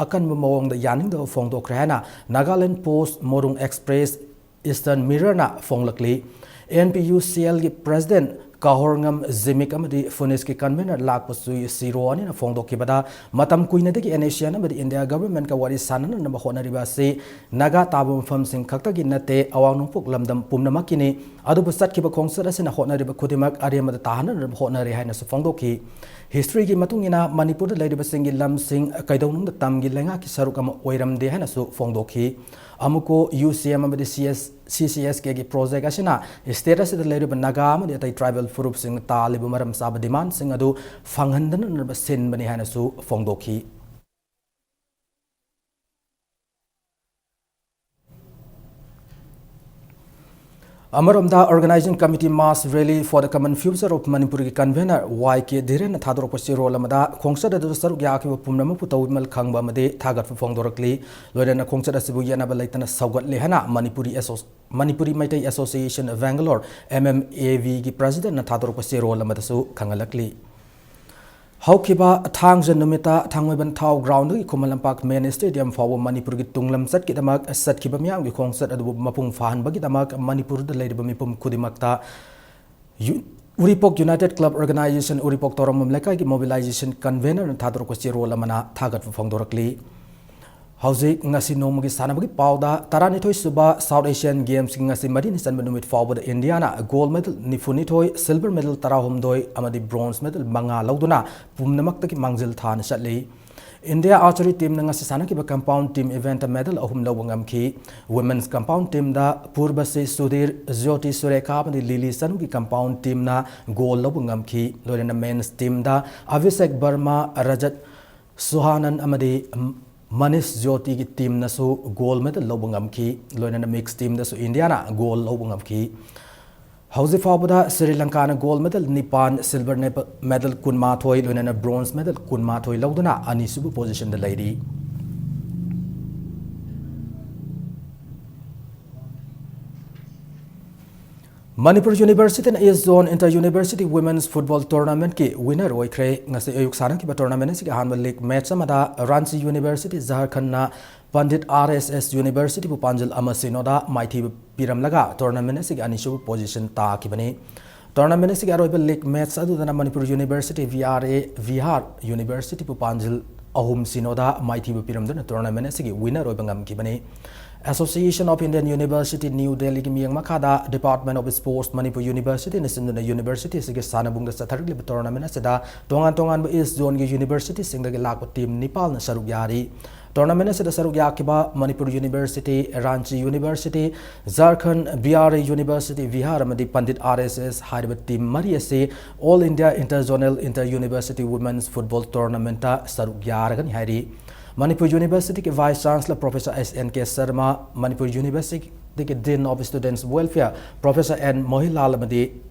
ꯑꯀꯟꯕ ꯃꯑꯣꯡꯗ ꯌꯥꯅꯤꯡꯗꯕ ꯐꯣꯡꯗꯣꯛꯈ꯭ꯔꯦ ꯍꯥꯏꯅ Nagaland Post, Morung Express, Eastern Mirrorꯅ ꯐꯣꯡꯂꯛꯂꯤ꯫ N P U C Lꯒꯤ President ꯀꯥꯍꯣꯔꯉꯝ ꯖꯤꯃꯤꯛ ꯑꯃꯗꯤ FUNICHꯀꯤ convener ꯂꯥꯛꯄꯁꯨ ꯁꯤꯔꯣ ꯑꯅꯤꯅ ꯐꯣꯡꯗꯣꯛꯈꯤꯕꯗ, ꯃꯇꯝ ꯀꯨꯏꯅꯗꯒꯤ NSCN ꯑꯃꯗꯤ India Governmentꯀ ꯋꯥꯔꯤ ꯁꯥꯟꯅꯅꯕ ꯍꯣꯠꯅꯔꯤꯕ ꯑꯁꯤ ꯅꯥꯒꯥ ꯇꯥꯕ ꯃꯐꯝꯁꯤꯡ ꯈꯛꯇꯒꯤ ꯅꯠꯇꯦ, ꯑꯋꯥꯡ ꯅꯣꯡꯄꯣꯛ ꯂꯝꯗꯝ ꯄꯨꯝꯅꯃꯛꯀꯤꯅꯤ꯫ ꯑꯗꯨꯕꯨ ꯆꯠꯈꯤꯕ ꯈꯣꯡꯆꯠ ꯑꯁꯤꯅ ꯍꯣꯠꯅꯔꯤꯕ ꯈꯨꯗꯤꯡꯃꯛ ꯑꯔꯦꯝꯕꯗ ꯇꯥꯍꯟꯅꯅꯕ ꯍꯣꯠꯅꯔꯤ ꯍꯥꯏꯅꯁꯨ ꯐꯣꯡꯗꯣꯛꯈꯤ꯫ Historyꯒꯤ ꯃꯇꯨꯡ ꯏꯟꯅ ꯃꯅꯤꯄꯨꯔꯗ ꯂꯩꯔꯤꯕꯁꯤꯡꯒꯤ ꯂꯝꯁꯤꯡ ꯀꯩꯗꯧꯅꯨꯡꯗ ꯇꯝꯒꯤ ꯂꯩꯉꯥꯛꯀꯤ ꯁꯔꯨꯛ ꯑꯃ ꯑꯣꯏꯔꯝꯗꯦ ꯍꯥꯏꯅꯁꯨ ꯐꯣꯡꯗꯣꯛꯈꯤ꯫ AMUCO, UCM ꯑꯃꯗꯤ C S, C C S Kꯒꯤ project ꯑꯁꯤꯅ state ꯑꯁꯤꯗ ꯂꯩꯔꯤꯕ ꯅꯥꯒꯥ ꯑꯃꯗꯤ ꯑꯇꯩ tribal ꯐꯨꯔꯨꯞꯁꯤꯡꯅ ꯇꯥꯜꯂꯤꯕ ꯃꯔꯝ ꯆꯥꯕ demandꯁꯤꯡ ꯑꯗꯨ ꯐꯪꯍꯟꯗꯅꯕ ꯁꯤꯟꯕꯅꯤ ꯍꯥꯏꯅꯁꯨ ꯐꯣꯡꯗꯣꯛꯈꯤ꯫ ꯑꯃꯔꯣꯝꯗ, Organising Committee Mass Rally for the Common Future of Manipurꯒꯤ convener Y K ꯙꯤꯔꯦꯟꯅ ꯊꯥꯗꯣꯔꯛꯄ ꯆꯦꯔꯣꯜ ꯑꯃꯗ, ꯈꯣꯡꯆꯠ ꯑꯗꯨꯗ ꯁꯔꯨꯛ ꯌꯥꯈꯤꯕ ꯄꯨꯝꯅꯃꯛꯄꯨ ꯇꯧꯕꯤꯃꯜ ꯈꯪꯕ ꯑꯃꯗꯤ ꯊꯥꯒꯠꯄ ꯐꯣꯡꯗꯣꯔꯛꯂꯤ꯫ ꯂꯣꯏꯅꯅ ꯈꯣꯡꯆꯠ ꯑꯁꯤꯕꯨ ꯌꯦꯠꯅꯕ ꯂꯩꯇꯅ ꯁꯧꯒꯠꯂꯦ ꯍꯥꯏꯅ Manipuri ꯑꯦꯁꯣ-, Manipuri Meitei Association Bangalore, M M A V ꯒꯤ presidentꯅ ꯊꯥꯗꯣꯔꯛꯄ ꯆꯦꯔꯣꯜ ꯑꯃꯗꯁꯨ ꯈꯪꯍꯜꯂꯛꯂꯤ꯫ ꯍꯧꯈꯤꯕ ꯊꯥꯡꯖ ꯅꯨꯃꯤꯠꯇ ꯊꯥꯡꯃꯩꯕꯟ ꯊꯥꯎ ꯒ꯭ꯔꯥꯎꯟꯗꯒꯤ ꯈꯨꯃꯟ ꯂꯝꯄꯥꯛ ꯃꯦꯟ ꯁ꯭ꯇꯦꯗꯤꯌꯝ ꯐꯥꯎꯕ ꯃꯅꯤꯄꯨꯔꯒꯤ ꯇꯨꯡ ꯂꯝꯆꯠꯀꯤꯗꯃꯛ ꯆꯠꯈꯤꯕ ꯃꯤꯌꯥꯝꯒꯤ ꯈꯣꯡꯆꯠ ꯑꯗꯨꯕꯨ ꯃꯄꯨꯡ ꯐꯥꯍꯟꯕꯒꯤꯗꯃꯛ ꯃꯅꯤꯄꯨꯔꯗ ꯂꯩꯔꯤꯕ ꯃꯤꯄꯨꯝ ꯈꯨꯗꯤꯡꯃꯛꯇ ꯌꯨ-, ꯎꯔꯤꯄꯣꯛ ꯌꯨꯅꯥꯏꯇꯦꯗ ꯀ꯭ꯂꯕ ꯑꯣꯔꯒꯅꯥꯏꯖꯦꯁꯟ ꯎꯔꯤꯄꯣꯛ ꯇꯧꯔꯝꯕꯝ ꯂꯩꯀꯥꯏꯒꯤ ꯃꯣꯕꯤꯂꯥꯏꯖꯦꯁꯟ ꯀꯟꯚꯦꯅꯔꯅ ꯊꯥꯗꯣꯔꯛꯄ ꯆꯦꯔꯣꯜ ꯑꯃꯅ ꯊꯥꯒꯠꯄ ꯐꯣꯡꯗꯣꯔꯛꯂꯤ꯫ ꯍꯧꯖꯤꯛ ꯉꯁꯤ ꯅꯣꯡꯃꯒꯤ ꯁꯥꯟꯅꯕꯒꯤ ꯄꯥꯎꯗ, ꯇꯔꯥꯅꯤꯊꯣꯏ ꯁꯨꯕ ꯁꯥꯎꯠ ꯑꯦꯁꯤꯌꯥꯟ ꯒꯦꯝꯁꯀꯤ ꯉꯁꯤ ꯃꯔꯤꯅꯤ ꯆꯟꯕ ꯅꯨꯃꯤꯠ ꯐꯥꯎꯕꯗ ꯏꯟꯗꯤꯌꯥꯅ ꯒꯣꯜꯗ ꯃꯦꯗꯜ ꯅꯤꯐꯨꯅꯤꯊꯣꯏ, ꯁꯤꯜꯚꯔ ꯃꯦꯗꯜ ꯇꯔꯥꯍꯨꯝꯗꯣꯏ ꯑꯃꯗꯤ ꯕ꯭ꯔꯣꯟꯖ ꯃꯦꯗꯜ ꯃꯉꯥ ꯂꯧꯗꯨꯅ ꯄꯨꯝꯅꯃꯛꯇꯒꯤ ꯃꯥꯡꯖꯤꯜ ꯊꯥꯅ ꯆꯠꯂꯤ꯫ ꯏꯟꯗꯤꯌꯥ ꯑꯥꯔꯆꯔꯤ ꯇꯤꯝꯅ ꯉꯁꯤ ꯁꯥꯟꯅꯈꯤꯕ ꯀꯝꯄꯥꯎꯟ ꯇꯤꯝ ꯏꯚꯦꯟꯠꯇ ꯃꯦꯗꯜ ꯑꯍꯨꯝ ꯂꯧꯕ ꯉꯝꯈꯤ꯫ ꯋꯨꯃꯦꯟꯁ ꯀꯝꯄꯥꯎꯟ ꯇꯤꯝꯗ ꯄꯨꯔꯕꯁꯤ ꯁꯨꯙꯤꯔ, ꯖ꯭ꯌꯣꯇꯤ ꯁꯨꯔꯦꯈꯥ ꯑꯃꯗꯤ ꯂꯤꯂꯤ ꯆꯅꯨꯒꯤ ꯀꯝꯄꯥꯎꯟ ꯇꯤꯝꯅ ꯒꯣꯜ ꯂꯧꯕ ꯉꯝꯈꯤ꯫ ꯂꯣꯏꯅꯅ ꯃꯦꯟꯁ ꯇꯤꯝꯗ ꯑꯚꯤꯁꯦꯛ ꯕꯔꯃꯥ, ꯔꯖꯠ ꯁꯨꯍꯥꯅꯟ ꯑꯃꯗꯤ ꯃꯅꯤꯁ ꯖ꯭ꯌꯣꯇꯤꯒꯤ ꯇꯤꯝꯅꯁꯨ ꯒꯣꯜ ꯃꯦꯗꯜ ꯂꯧꯕ ꯉꯝꯈꯤ꯫ ꯂꯣꯏꯅꯅ ꯃꯤꯛꯁ ꯇꯤꯝꯗꯁꯨ ꯏꯟꯗꯤꯌꯥꯅ ꯒꯣꯜ ꯂꯧꯕ ꯉꯝꯈꯤ꯫ ꯍꯧꯖꯤꯛ ꯐꯥꯎꯕꯗ ꯁ꯭ꯔꯤ ꯂꯪꯀꯥꯅ ꯒꯣꯜ ꯃꯦꯗꯜ ꯅꯤꯄꯥꯟ, ꯁꯤꯜꯚꯔ ꯅꯦꯄ-, ꯃꯦꯗꯜ ꯀꯨꯟꯃꯥꯊꯣꯏ, ꯂꯣꯏꯅꯅ ꯕ꯭ꯔꯣꯟꯖ ꯃꯦꯗꯜ ꯀꯨꯟꯃꯥꯊꯣꯏ ꯂꯧꯗꯨꯅ ꯑꯅꯤꯁꯨꯕ ꯄꯣꯖꯤꯁꯟꯗ ꯂꯩꯔꯤ꯫ ꯃꯅꯤꯄꯨꯔ ꯌꯨꯅꯤꯚꯔꯁꯤꯇꯤꯅ east zone inter university women's football ꯇꯣꯔꯅꯥꯃꯦꯟꯠꯀꯤ ꯋꯤꯟꯅꯔ ꯑꯣꯏꯈ꯭ꯔꯦ꯫ ꯉꯁꯤ ꯑꯌꯨꯛ ꯁꯥꯟꯅꯈꯤꯕ ꯇꯣꯔꯅꯥꯃꯦꯟꯠ ꯑꯁꯤꯒꯤ ꯑꯍꯥꯟꯕ ꯂꯤꯒ ꯃꯦꯆ ꯑꯃꯗ ꯔꯥꯟꯆꯤ ꯌꯨꯅꯤꯚꯔꯁꯤꯇꯤ ꯖꯥꯔꯈꯟꯅ ꯄꯟꯗꯤꯠ ꯑꯥꯔ ꯑꯦꯁ ꯑꯦꯁ ꯌꯨꯅꯤꯚꯔꯁꯤꯇꯤꯕꯨ ꯄꯥꯟꯖꯤꯜ ꯑꯃ ꯁꯤꯅꯣꯗ ꯃꯥꯏꯊꯤꯕ ꯄꯤꯔꯝꯂꯒ ꯇꯣꯔꯅꯥꯃꯦꯟꯠ ꯑꯁꯤꯒꯤ ꯑꯅꯤꯁꯨꯕ ꯄꯣꯖꯤꯁꯟ ꯇꯥꯈꯤꯕꯅꯤ꯫ ꯇꯣꯔꯅꯥꯃꯦꯟꯠ ꯑꯁꯤꯒꯤ ꯑꯔꯣꯏꯕ ꯂꯤꯒ ꯃꯦꯆ ꯑꯗꯨꯗꯅ Manipur university, B R A, Bihar ꯌꯨꯅꯤꯚꯔꯁꯤꯇꯤꯕꯨ ꯄꯥꯟꯖꯤꯜ ꯑꯍꯨꯝ ꯁꯤꯅꯣꯗ ꯃꯥꯏꯊꯤꯕ ꯄꯤꯔꯝꯗꯨꯅ ꯇꯣꯔꯅꯥꯃꯦꯟꯠ ꯑꯁꯤꯒꯤ ꯋꯤꯟꯅꯔ ꯑꯣꯏꯕ ꯉꯝꯈꯤꯕꯅꯤ꯫ Association of Indian University, new ꯗꯦꯜꯂꯤꯒꯤ ꯃꯤꯠꯌꯦꯡ ꯃꯈꯥꯗ Department of Sports, ꯃꯅꯤꯄꯨꯔ ꯌꯨꯅꯤꯚꯔꯁꯤꯇꯤꯅ ꯁꯤꯟꯗꯨꯅ ꯌꯨꯅꯤꯚꯔꯁꯤꯇꯤ ꯑꯁꯤꯒꯤ ꯁꯥꯟꯅꯕꯨꯡꯗ ꯆꯠꯊꯔꯛꯂꯤꯕ ꯇꯣꯔꯅꯥꯃꯦꯟꯠ ꯑꯁꯤꯗ ꯇꯣꯉꯥꯟ ꯇꯣꯉꯥꯟꯕ ꯏꯁ ꯖꯣꯟꯒꯤ ꯌꯨꯅꯤꯚꯔꯁꯤꯇꯤꯁꯤꯡꯗꯒꯤ ꯂꯥꯛꯄ ꯇꯤꯝ ꯅꯤꯄꯥꯜꯅ ꯁꯔꯨꯛ ꯌꯥꯔꯤ꯫ ꯇꯣꯔꯅꯥꯃꯦꯟꯠ ꯑꯁꯤꯗ ꯁꯔꯨꯛ ꯌꯥꯈꯤꯕ Manipur university, Ranchi university, Jharkhand, B R A university, Bihar ꯑꯃꯗꯤ ꯄꯟꯗꯤꯠ ꯑꯥꯔ ꯑꯦꯁ ꯑꯦꯁ ꯍꯥꯏꯔꯤꯕ ꯇꯤꯝ ꯃꯔꯤ ꯑꯁꯤ All India Inter Zonal Inter University Women's Football Tournamentꯇ ꯁꯔꯨꯛ ꯌꯥꯔꯒꯅꯤ ꯍꯥꯏꯔꯤ꯫ ꯃꯅꯤꯄꯨꯔ ꯌꯨꯅꯤꯚꯔꯁꯤꯇꯤꯒꯤ vice chancellor professor S N K Sharma, Manipur ꯌꯨꯅꯤꯚꯔꯁꯤꯇꯤꯒꯤ dean of students welfare professor N Mohinlal ꯑꯃꯗꯤ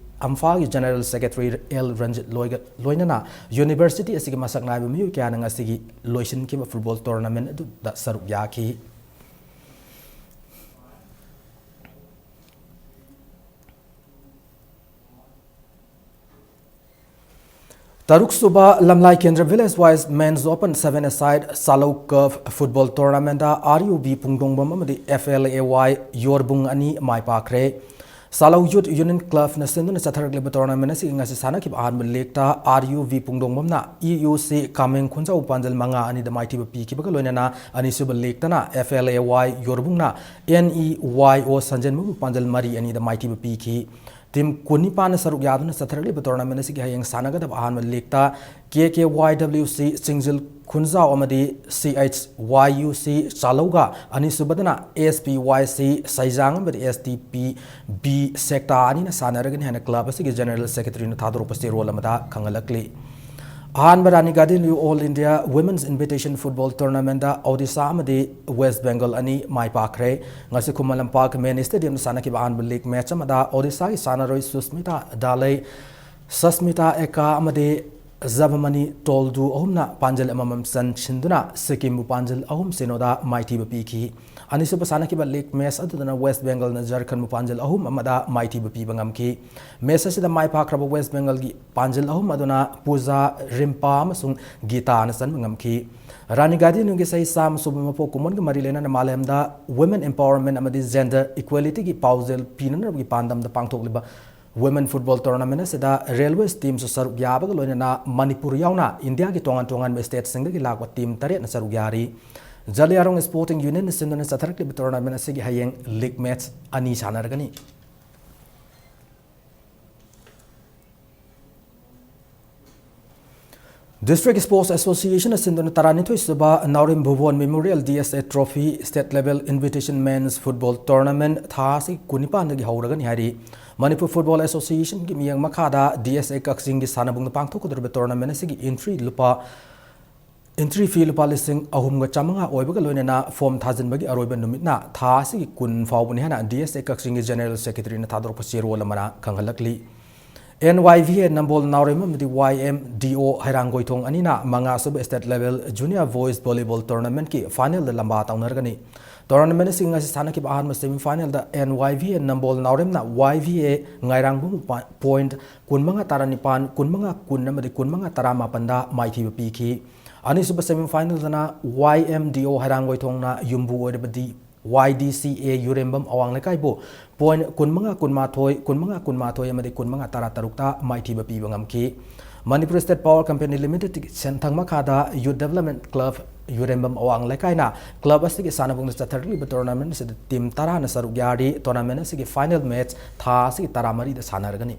ꯑꯝꯐꯥꯒꯤ ꯖꯦꯅꯔꯦꯜ ꯁꯦꯀ꯭ꯔꯦꯇꯔꯤ ꯑꯦꯜ ꯔꯟꯖꯤꯠ ꯂꯣꯏꯒ-, ꯂꯣꯏꯅꯅ ꯌꯨꯅꯤꯚꯔꯁꯤꯇꯤ ꯑꯁꯤꯒꯤ ꯃꯁꯛ ꯅꯥꯏꯕ ꯃꯤꯑꯣꯏ ꯀꯌꯥꯅ ꯉꯁꯤꯒꯤ ꯂꯣꯏꯁꯤꯟꯈꯤꯕ ꯐꯨꯠꯕꯣꯜ ꯇꯣꯔꯅꯥꯃꯦꯟꯠ ꯑꯗꯨꯗ ꯁꯔꯨꯛ ꯌꯥꯈꯤ꯫ ꯇꯔꯨꯛꯁꯨꯕ ꯂꯝꯂꯥꯏ ꯀꯦꯟꯗ꯭ꯔ Village Wise Men's Open Seven Aside Chalou Cup Football Tournamentꯇ R U V ꯄꯨꯡꯗꯣꯡꯕꯝ ꯑꯃꯗꯤ F L A Y ꯌꯣꯔꯕꯨꯡ ꯑꯅꯤ ꯃꯥꯏ ꯄꯥꯛꯈ꯭ꯔꯦ꯫ ꯆꯥꯂꯧ Youth Union Clubꯅ ꯁꯤꯟꯗꯨꯅ ꯆꯠꯊꯔꯛꯂꯤꯕ tournament ꯑꯁꯤꯒꯤ ꯉꯁꯤ ꯁꯥꯟꯅꯈꯤꯕ ꯑꯍꯥꯟꯕ legꯇ R U V ꯄꯨꯡꯗꯣꯡꯕꯝꯅ E U C ꯀꯥꯃꯦꯡ ꯈꯨꯟꯖꯥꯎ ꯄꯥꯟꯖꯜ ꯃꯉꯥ ꯑꯅꯤꯗ ꯃꯥꯏꯊꯤꯕ ꯄꯤꯈꯤꯕꯒ ꯂꯣꯏꯅꯅ ꯑꯅꯤꯁꯨꯕ legꯇꯅ F L A Y ꯌꯣꯔꯕꯨꯡꯅ N E Y O ꯁꯟꯖꯦꯟꯕꯝꯕꯨ ꯄꯥꯟꯖꯜ ꯃꯔꯤ ꯑꯅꯤꯗ ꯃꯥꯏꯊꯤꯕ ꯄꯤꯈꯤ꯫ Team ꯀꯨꯟꯅꯤꯄꯥꯟꯅ ꯁꯔꯨꯛ ꯌꯥꯗꯨꯅ ꯆꯠꯊꯔꯛꯂꯤꯕ tournament ꯑꯁꯤꯒꯤ ꯍꯌꯦꯡ ꯁꯥꯟꯅꯒꯗꯕ ꯑꯍꯥꯟꯕ legꯇ K K Y W C ꯆꯤꯡꯖꯤꯜ ꯈꯨꯟꯖꯥꯎ ꯑꯃꯗꯤ C H Y U C ꯆꯥꯂꯧꯒ, ꯑꯅꯤꯁꯨꯕꯗꯅ S P Y C ꯁꯩꯖꯥꯡ ꯑꯃꯗꯤ S T P B ꯁꯦꯛꯇꯥ ꯑꯅꯤꯅ ꯁꯥꯟꯅꯔꯒꯅꯤ ꯍꯥꯏꯅ club ꯑꯁꯤꯒꯤ General Secretaryꯅ ꯊꯥꯗꯣꯔꯛꯄ ꯆꯦꯔꯣꯜ ꯑꯃꯗ ꯈꯪꯍꯜꯂꯛꯂꯤ꯫ ꯑꯍꯥꯟꯕ ꯔꯥꯅꯤ ꯒꯥꯏꯗꯤꯟꯂꯤꯌꯨ All India Women's Invitation Football Tournamentꯇ Odisha ꯑꯃꯗꯤ West Bengal ꯑꯅꯤ ꯃꯥꯏ ꯄꯥꯛꯈ꯭ꯔꯦ꯫ ꯉꯁꯤ ꯈꯨꯃꯟ ꯂꯝꯄꯥꯛ Main Stadiumꯗ ꯁꯥꯟꯅꯈꯤꯕ ꯑꯍꯥꯟꯕ league match ꯑꯃꯗ Odishaꯒꯤ ꯁꯥꯟꯅꯔꯣꯏ ꯁꯨꯁꯃꯤꯇꯥ ꯗꯥꯂꯩ, ꯁꯁꯃꯤꯇꯥ ꯑꯦꯀꯥ ꯑꯃꯗꯤ ꯖꯕꯃꯅꯤ ꯇꯣꯜꯗꯨ ꯑꯍꯨꯝꯅ ꯄꯥꯟꯖꯜ ꯑꯃꯃꯝ ꯆꯟꯁꯤꯟꯗꯨꯅ ꯁꯤꯛꯀꯤꯝꯕꯨ ꯄꯥꯟꯖꯜ ꯑꯍꯨꯝ ꯁꯤꯅꯣꯗ ꯃꯥꯏꯊꯤꯕ ꯄꯤꯈꯤ꯫ ꯑꯅꯤꯁꯨꯕ ꯁꯥꯟꯅꯈꯤꯕ league match ꯑꯗꯨꯗꯅ West Bengalꯅ ꯖꯔꯈꯟꯕꯨ ꯄꯥꯟꯖꯜ ꯑꯍꯨꯝ ꯑꯃꯗ ꯃꯥꯏꯊꯤꯕ ꯄꯤꯕ ꯉꯝꯈꯤ꯫ Match ꯑꯁꯤꯗ ꯃꯥꯏ ꯄꯥꯛꯈ꯭ꯔꯕ West Bengalꯒꯤ ꯄꯥꯟꯖꯜ ꯑꯍꯨꯝ ꯑꯗꯨꯅ ꯄꯨꯖꯥ, ꯔꯤꯝꯄꯥ ꯑꯃꯁꯨꯡ ꯒꯤꯇꯥꯅ ꯆꯟꯕ ꯉꯝꯈꯤ꯫ ꯔꯥꯅꯤ ꯒꯥꯏꯗꯤꯟꯂꯤꯌꯨꯒꯤ ꯆꯍꯤ ꯆꯥꯝꯃ ꯁꯨꯕ ꯃꯄꯣꯛ ꯀꯨꯝꯑꯣꯟꯒ ꯃꯔꯤ ꯂꯩꯅꯅ ꯃꯥꯂꯦꯝꯗ women empowerment ꯑꯃꯗꯤ gender equalityꯒꯤ ꯄꯥꯎꯖꯦꯜ ꯄꯤꯅꯅꯕꯒꯤ ꯄꯥꯟꯗꯝꯗ ꯄꯥꯡꯊꯣꯛꯂꯤꯕ women football tournamentꯅ ꯑꯁꯤꯗ railways teamꯁꯨ ꯁꯔꯨꯛ ꯌꯥꯕꯒ ꯂꯣꯏꯅꯅ ꯃꯅꯤꯄꯨꯔ ꯌꯥꯎꯅ ꯏꯟꯗꯤꯌꯥꯒꯤ ꯇꯣꯉꯥꯟ ꯇꯣꯉꯥꯟꯕ stateꯁꯤꯡꯗꯒꯤ ꯂꯥꯛꯄ team ꯇꯔꯦꯠꯅ ꯁꯔꯨꯛ ꯌꯥꯔꯤ꯫ ꯖꯂꯤꯌꯥꯡꯔꯣꯡ Sporting Unionꯅ ꯁꯤꯟꯗꯨꯅ ꯆꯠꯊꯔꯛꯂꯤꯕ tournament ꯑꯁꯤꯒꯤ ꯍꯌꯦꯡ league match ꯑꯅꯤ ꯁꯥꯟꯅꯔꯒꯅꯤ꯫ District Sports Associationꯅ ꯁꯤꯟꯗꯨꯅ ꯇꯔꯥꯅꯤꯊꯣꯏ ꯁꯨꯕ ꯅꯥꯎꯔꯦꯝ ꯚꯨꯕꯣꯟ Memorial D S A Trophy State Level Invitation Men's Football Tournament ꯊꯥ ꯑꯁꯤ ꯀꯨꯟꯅꯤꯄꯥꯟꯗꯒꯤ ꯍꯧꯔꯒꯅꯤ ꯍꯥꯏꯔꯤ꯫ ꯃꯅꯤꯄꯨꯔ Football Associationꯒꯤ ꯃꯤꯠꯌꯦꯡ ꯃꯈꯥꯗ D S A ꯀꯛꯆꯤꯡꯒꯤ ꯁꯥꯟꯅꯕꯨꯡꯗ ꯄꯥꯡꯊꯣꯛꯀꯗꯧꯔꯤꯕ tournament ꯑꯁꯤꯒꯤ entry ꯂꯨꯄꯥ entry fee ꯂꯨꯄꯥ ꯂꯤꯁꯤꯡ ꯑꯍꯨꯝꯒ ꯆꯥꯃꯉꯥ ꯑꯣꯏꯕꯒ ꯂꯣꯏꯅꯅ form ꯊꯥꯖꯤꯟꯕꯒꯤ ꯑꯔꯣꯏꯕ ꯅꯨꯃꯤꯠꯅ ꯊꯥ ꯑꯁꯤꯒꯤ ꯀꯨꯟ ꯐꯥꯎꯕꯅꯤ ꯍꯥꯏꯅ D S A ꯀꯛꯆꯤꯡꯒꯤ General Secretaryꯅ ꯊꯥꯗꯣꯔꯛꯄ ꯆꯦꯔꯣꯜ ꯑꯃꯅ ꯈꯪꯍꯜꯂꯛꯂꯤ꯫ N Y V A ꯅꯝꯕꯣꯜ ꯅꯥꯎꯔꯦꯝ ꯑꯃꯗꯤ Y M D O ꯍꯩꯔꯥꯡꯒꯣꯏꯊꯣꯡ ꯑꯅꯤꯅ ꯃꯉꯥꯁꯨꯕ State Level Junior Boys Volleyball Tournamentꯀꯤ finalꯗ ꯂꯝꯕꯥ ꯇꯧꯅꯔꯒꯅꯤ꯫ Tournament ꯑꯁꯤ ꯉꯁꯤ ꯁꯥꯟꯅꯈꯤꯕ ꯑꯍꯥꯟꯕ semi final the N Y V A Nambol ꯅꯥꯎꯔꯦꯝꯅ Y V A ꯉꯥꯏꯔꯥꯡꯕꯨꯡ ꯄ-, point ꯀꯨꯟꯃꯉꯥ ꯇꯔꯥꯅꯤꯄꯥꯟ, ꯀꯨꯟꯃꯉꯥ ꯀꯨꯟ ꯑꯃꯗꯤ ꯀꯨꯟꯃꯉꯥ ꯇꯔꯥꯃꯥꯄꯟꯗ ꯃꯥꯏꯊꯤꯕ ꯄꯤꯈꯤ꯫ ꯑꯅꯤꯁꯨꯕ semi final ꯗꯅ Y M D O ꯍꯩꯔꯥꯡꯒꯣꯏꯊꯣꯡꯅ ꯌꯨꯝꯕꯨ ꯑꯣꯏꯔꯕꯗꯤ Y D C A ꯌꯨꯔꯦꯝꯕꯝ ꯑꯋꯥꯡ ꯂꯩꯀꯥꯏꯕꯨ point ꯀꯨꯟꯃꯉꯥ ꯀꯨꯟꯃꯥꯊꯣꯏ, ꯀꯨꯟꯃꯉꯥ ꯀꯨꯟꯃꯥꯊꯣꯏ ꯑꯃꯗꯤ ꯀꯨꯟꯃꯉꯥ ꯇꯔꯥꯇꯔꯨꯛꯇ ꯃꯥꯏꯊꯤꯕ ꯄꯤꯕ ꯉꯝꯈꯤ꯫ Manipur State Power Company Limited ꯀꯤ ꯁꯦꯟꯊꯪ ꯃꯈꯥꯗ Youth Development Club ꯌꯨꯔꯦꯝꯕꯝ ꯑꯋꯥꯡ ꯂꯩꯀꯥꯏꯅ club ꯑꯁꯤꯒꯤ ꯁꯥꯟꯅꯕꯨꯡꯗ ꯆꯠꯊꯔꯛꯂꯤꯕ tournament ꯑꯁꯤꯗ team ꯇꯔꯥꯅ ꯁꯔꯨꯛ ꯌꯥꯔꯤ꯫ Tournament ꯑꯁꯤꯒꯤ final match ꯊꯥ ꯑꯁꯤꯒꯤ ꯇꯔꯥꯃꯔꯤꯗ ꯁꯥꯟꯅꯔꯒꯅꯤ꯫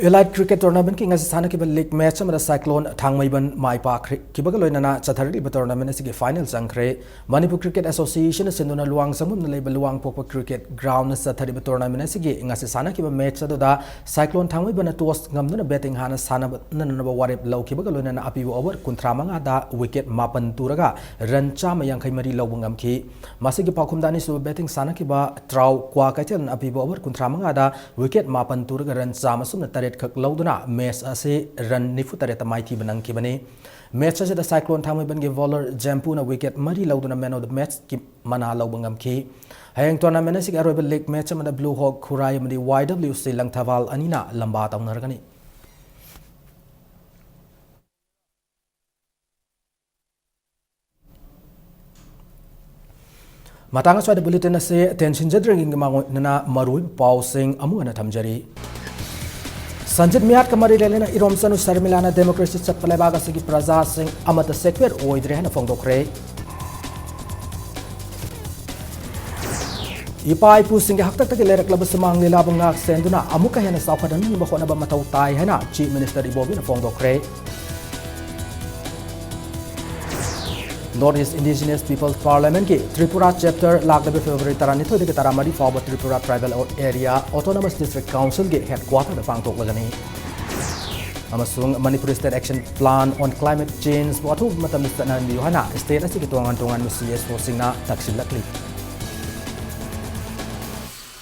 Elite Cricket Tournament ꯀꯤ ꯉꯁꯤ ꯁꯥꯟꯅꯈꯤꯕ league match ꯑꯃꯗ Cyclone ꯊꯥꯡꯃꯩꯕꯟ ꯃꯥꯏ ꯄꯥꯛꯈꯤꯕꯒ ꯂꯣꯏꯅꯅ ꯆꯠꯊꯔꯛꯂꯤꯕ tournament ꯑꯁꯤꯒꯤ final ꯆꯪꯈ꯭ꯔꯦ꯫ Manipur Cricket Association ꯅ ꯁꯤꯟꯗꯨꯅ ꯂꯨꯋꯥꯡ ꯁꯪꯕꯝꯗ ꯂꯩꯕ ꯂꯨꯋꯥꯡꯄꯣꯛꯄ cricket ground ꯗ ꯆꯠꯊꯔꯤꯕ tournament ꯑꯁꯤꯒꯤ ꯉꯁꯤ ꯁꯥꯟꯅꯈꯤꯕ match ꯑꯗꯨꯗ Cyclone ꯊꯥꯡꯃꯩꯕꯟꯅ toss ꯉꯝꯗꯨꯅ batting ꯍꯥꯟꯅ ꯁꯥꯟꯅꯅꯕ ꯋꯥꯔꯦꯞ ꯂꯧꯈꯤꯕꯒ ꯂꯣꯏꯅꯅ ꯑꯄꯤꯕ over ꯀꯨꯟꯊ꯭ꯔꯥ ꯃꯉꯥꯗ wicket ꯃꯥꯄꯟ ꯇꯨꯔꯒ run ꯆꯥꯝꯃ ꯌꯥꯡꯈꯩ ꯃꯔꯤ ꯂꯧꯕ ꯉꯝꯈꯤ꯫ ꯃꯁꯤꯒꯤ ꯄꯥꯎꯈꯨꯝꯗ ꯑꯅꯤꯁꯨꯕ batting ꯁꯥꯟꯅꯈꯤꯕ ꯇ꯭ꯔꯥꯎ ꯀ꯭ꯋꯥꯀꯩꯊꯦꯜꯅ ꯑꯄꯤꯕ over ꯀꯨꯟꯊ꯭ꯔꯥ ꯃꯉꯥꯗ wicket ꯃꯥꯄꯟ ꯇꯨꯔꯒ run ꯆꯥꯝꯃ ꯁꯨꯞꯅ ꯇꯔꯦꯠ ꯈꯛ ꯂꯧꯗꯨꯅ match ꯑꯁꯤ run ꯅꯤꯐꯨ ꯇꯔꯦꯠꯇ ꯃꯥꯏꯊꯤꯕ ꯅꯪꯈꯤꯕꯅꯤ꯫ Match ꯑꯁꯤꯗ Cyclone ꯊꯥꯡꯃꯩꯕꯟꯒꯤ bowler ꯖꯦꯝꯄꯨꯅ wicket ꯃꯔꯤ ꯂꯧꯗꯨꯅ man of the match ꯀꯤ ꯃꯅꯥ ꯂꯧꯕ ꯉꯝꯈꯤ꯫ ꯍꯌꯦꯡ tournament ꯑꯁꯤꯒꯤ ꯑꯔꯣꯏꯕ league match ꯑꯃꯗ Blue Hawk ꯈꯨꯔꯥꯏ ꯑꯃꯗꯤ Y W C ꯂꯪꯊꯕꯥꯜ ꯑꯅꯤꯅ ꯂꯝꯕꯥ ꯇꯧꯅꯔꯒꯅꯤ꯫ ꯃꯇꯥꯡ ꯑꯁ꯭ꯋꯥꯏꯗ bulletin ꯑꯁꯤ ꯇꯦꯟꯁꯤꯟꯖꯗ꯭ꯔꯤꯉꯩꯒꯤ ꯃꯥꯡꯑꯣꯏꯅꯅ ꯃꯔꯨꯑꯣꯏꯕ ꯄꯥꯎꯁꯤꯡ ꯑꯃꯨꯛ ꯍꯟꯅ ꯊꯝꯖꯔꯤ꯫ ꯁꯟꯖꯤꯠ ꯃꯤꯌꯥꯠꯀ ꯃꯔꯤ ꯂꯩꯅꯅ ꯏꯔꯣꯝꯆꯅꯨ ꯁꯔꯃꯤꯂꯥꯅ democracy ꯆꯠꯄ ꯂꯩꯕꯥꯛ ꯑꯁꯤꯒꯤ ꯄ꯭ꯔꯖꯥꯁꯤꯡ ꯑꯃꯠꯇ ꯁꯦꯛꯄꯦꯠ ꯑꯣꯏꯗ꯭ꯔꯦ ꯍꯥꯏꯅ ꯐꯣꯡꯗꯣꯛꯈ꯭ꯔꯦ꯫ ꯏꯄꯥ ꯏꯄꯨꯁꯤꯡꯒꯤ ꯍꯥꯛꯇꯛꯇꯒꯤ ꯂꯩꯔꯛꯂꯕ ꯁꯨꯃꯥꯡ ꯂꯤꯂꯥꯕꯨ ꯉꯥꯛ ꯁꯦꯟꯗꯨꯅ ꯑꯃꯨꯛꯀ ꯍꯦꯟꯅ ꯆꯥꯎꯈꯠꯍꯟꯅꯕ ꯍꯣꯠꯅꯕ ꯃꯊꯧ ꯇꯥꯏ ꯍꯥꯏꯅ Chief Minister ꯏꯕꯣꯕꯤꯅ ꯐꯣꯡꯗꯣꯛꯈ꯭ꯔꯦ꯫ North East Indigenous People's Parliament ꯀꯤ ꯇ꯭ꯔꯤꯄꯨꯔꯥ chapter ꯂꯥꯛꯂꯤꯕ February ꯇꯔꯥꯅꯤꯊꯣꯏꯗꯒꯤ ꯇꯔꯥꯃꯔꯤ ꯐꯥꯎꯕ Tripura Tribal Area Autonomous District Council ꯒꯤ headquarter ꯗ ꯄꯥꯡꯊꯣꯛꯂꯒꯅꯤ꯫ ꯑꯃꯁꯨꯡ Manipur State Action Plan on Climate Change ꯕꯨ ꯑꯊꯨꯕ ꯃꯇꯝꯗ ꯆꯠꯅꯍꯟꯕꯤꯌꯨ ꯍꯥꯏꯅ state ꯑꯁꯤꯒꯤ ꯇꯣꯉꯥꯟ ꯇꯣꯉꯥꯟꯕ C S O ꯁꯤꯡꯅ ꯇꯛꯁꯤꯜꯂꯛꯂꯤ꯫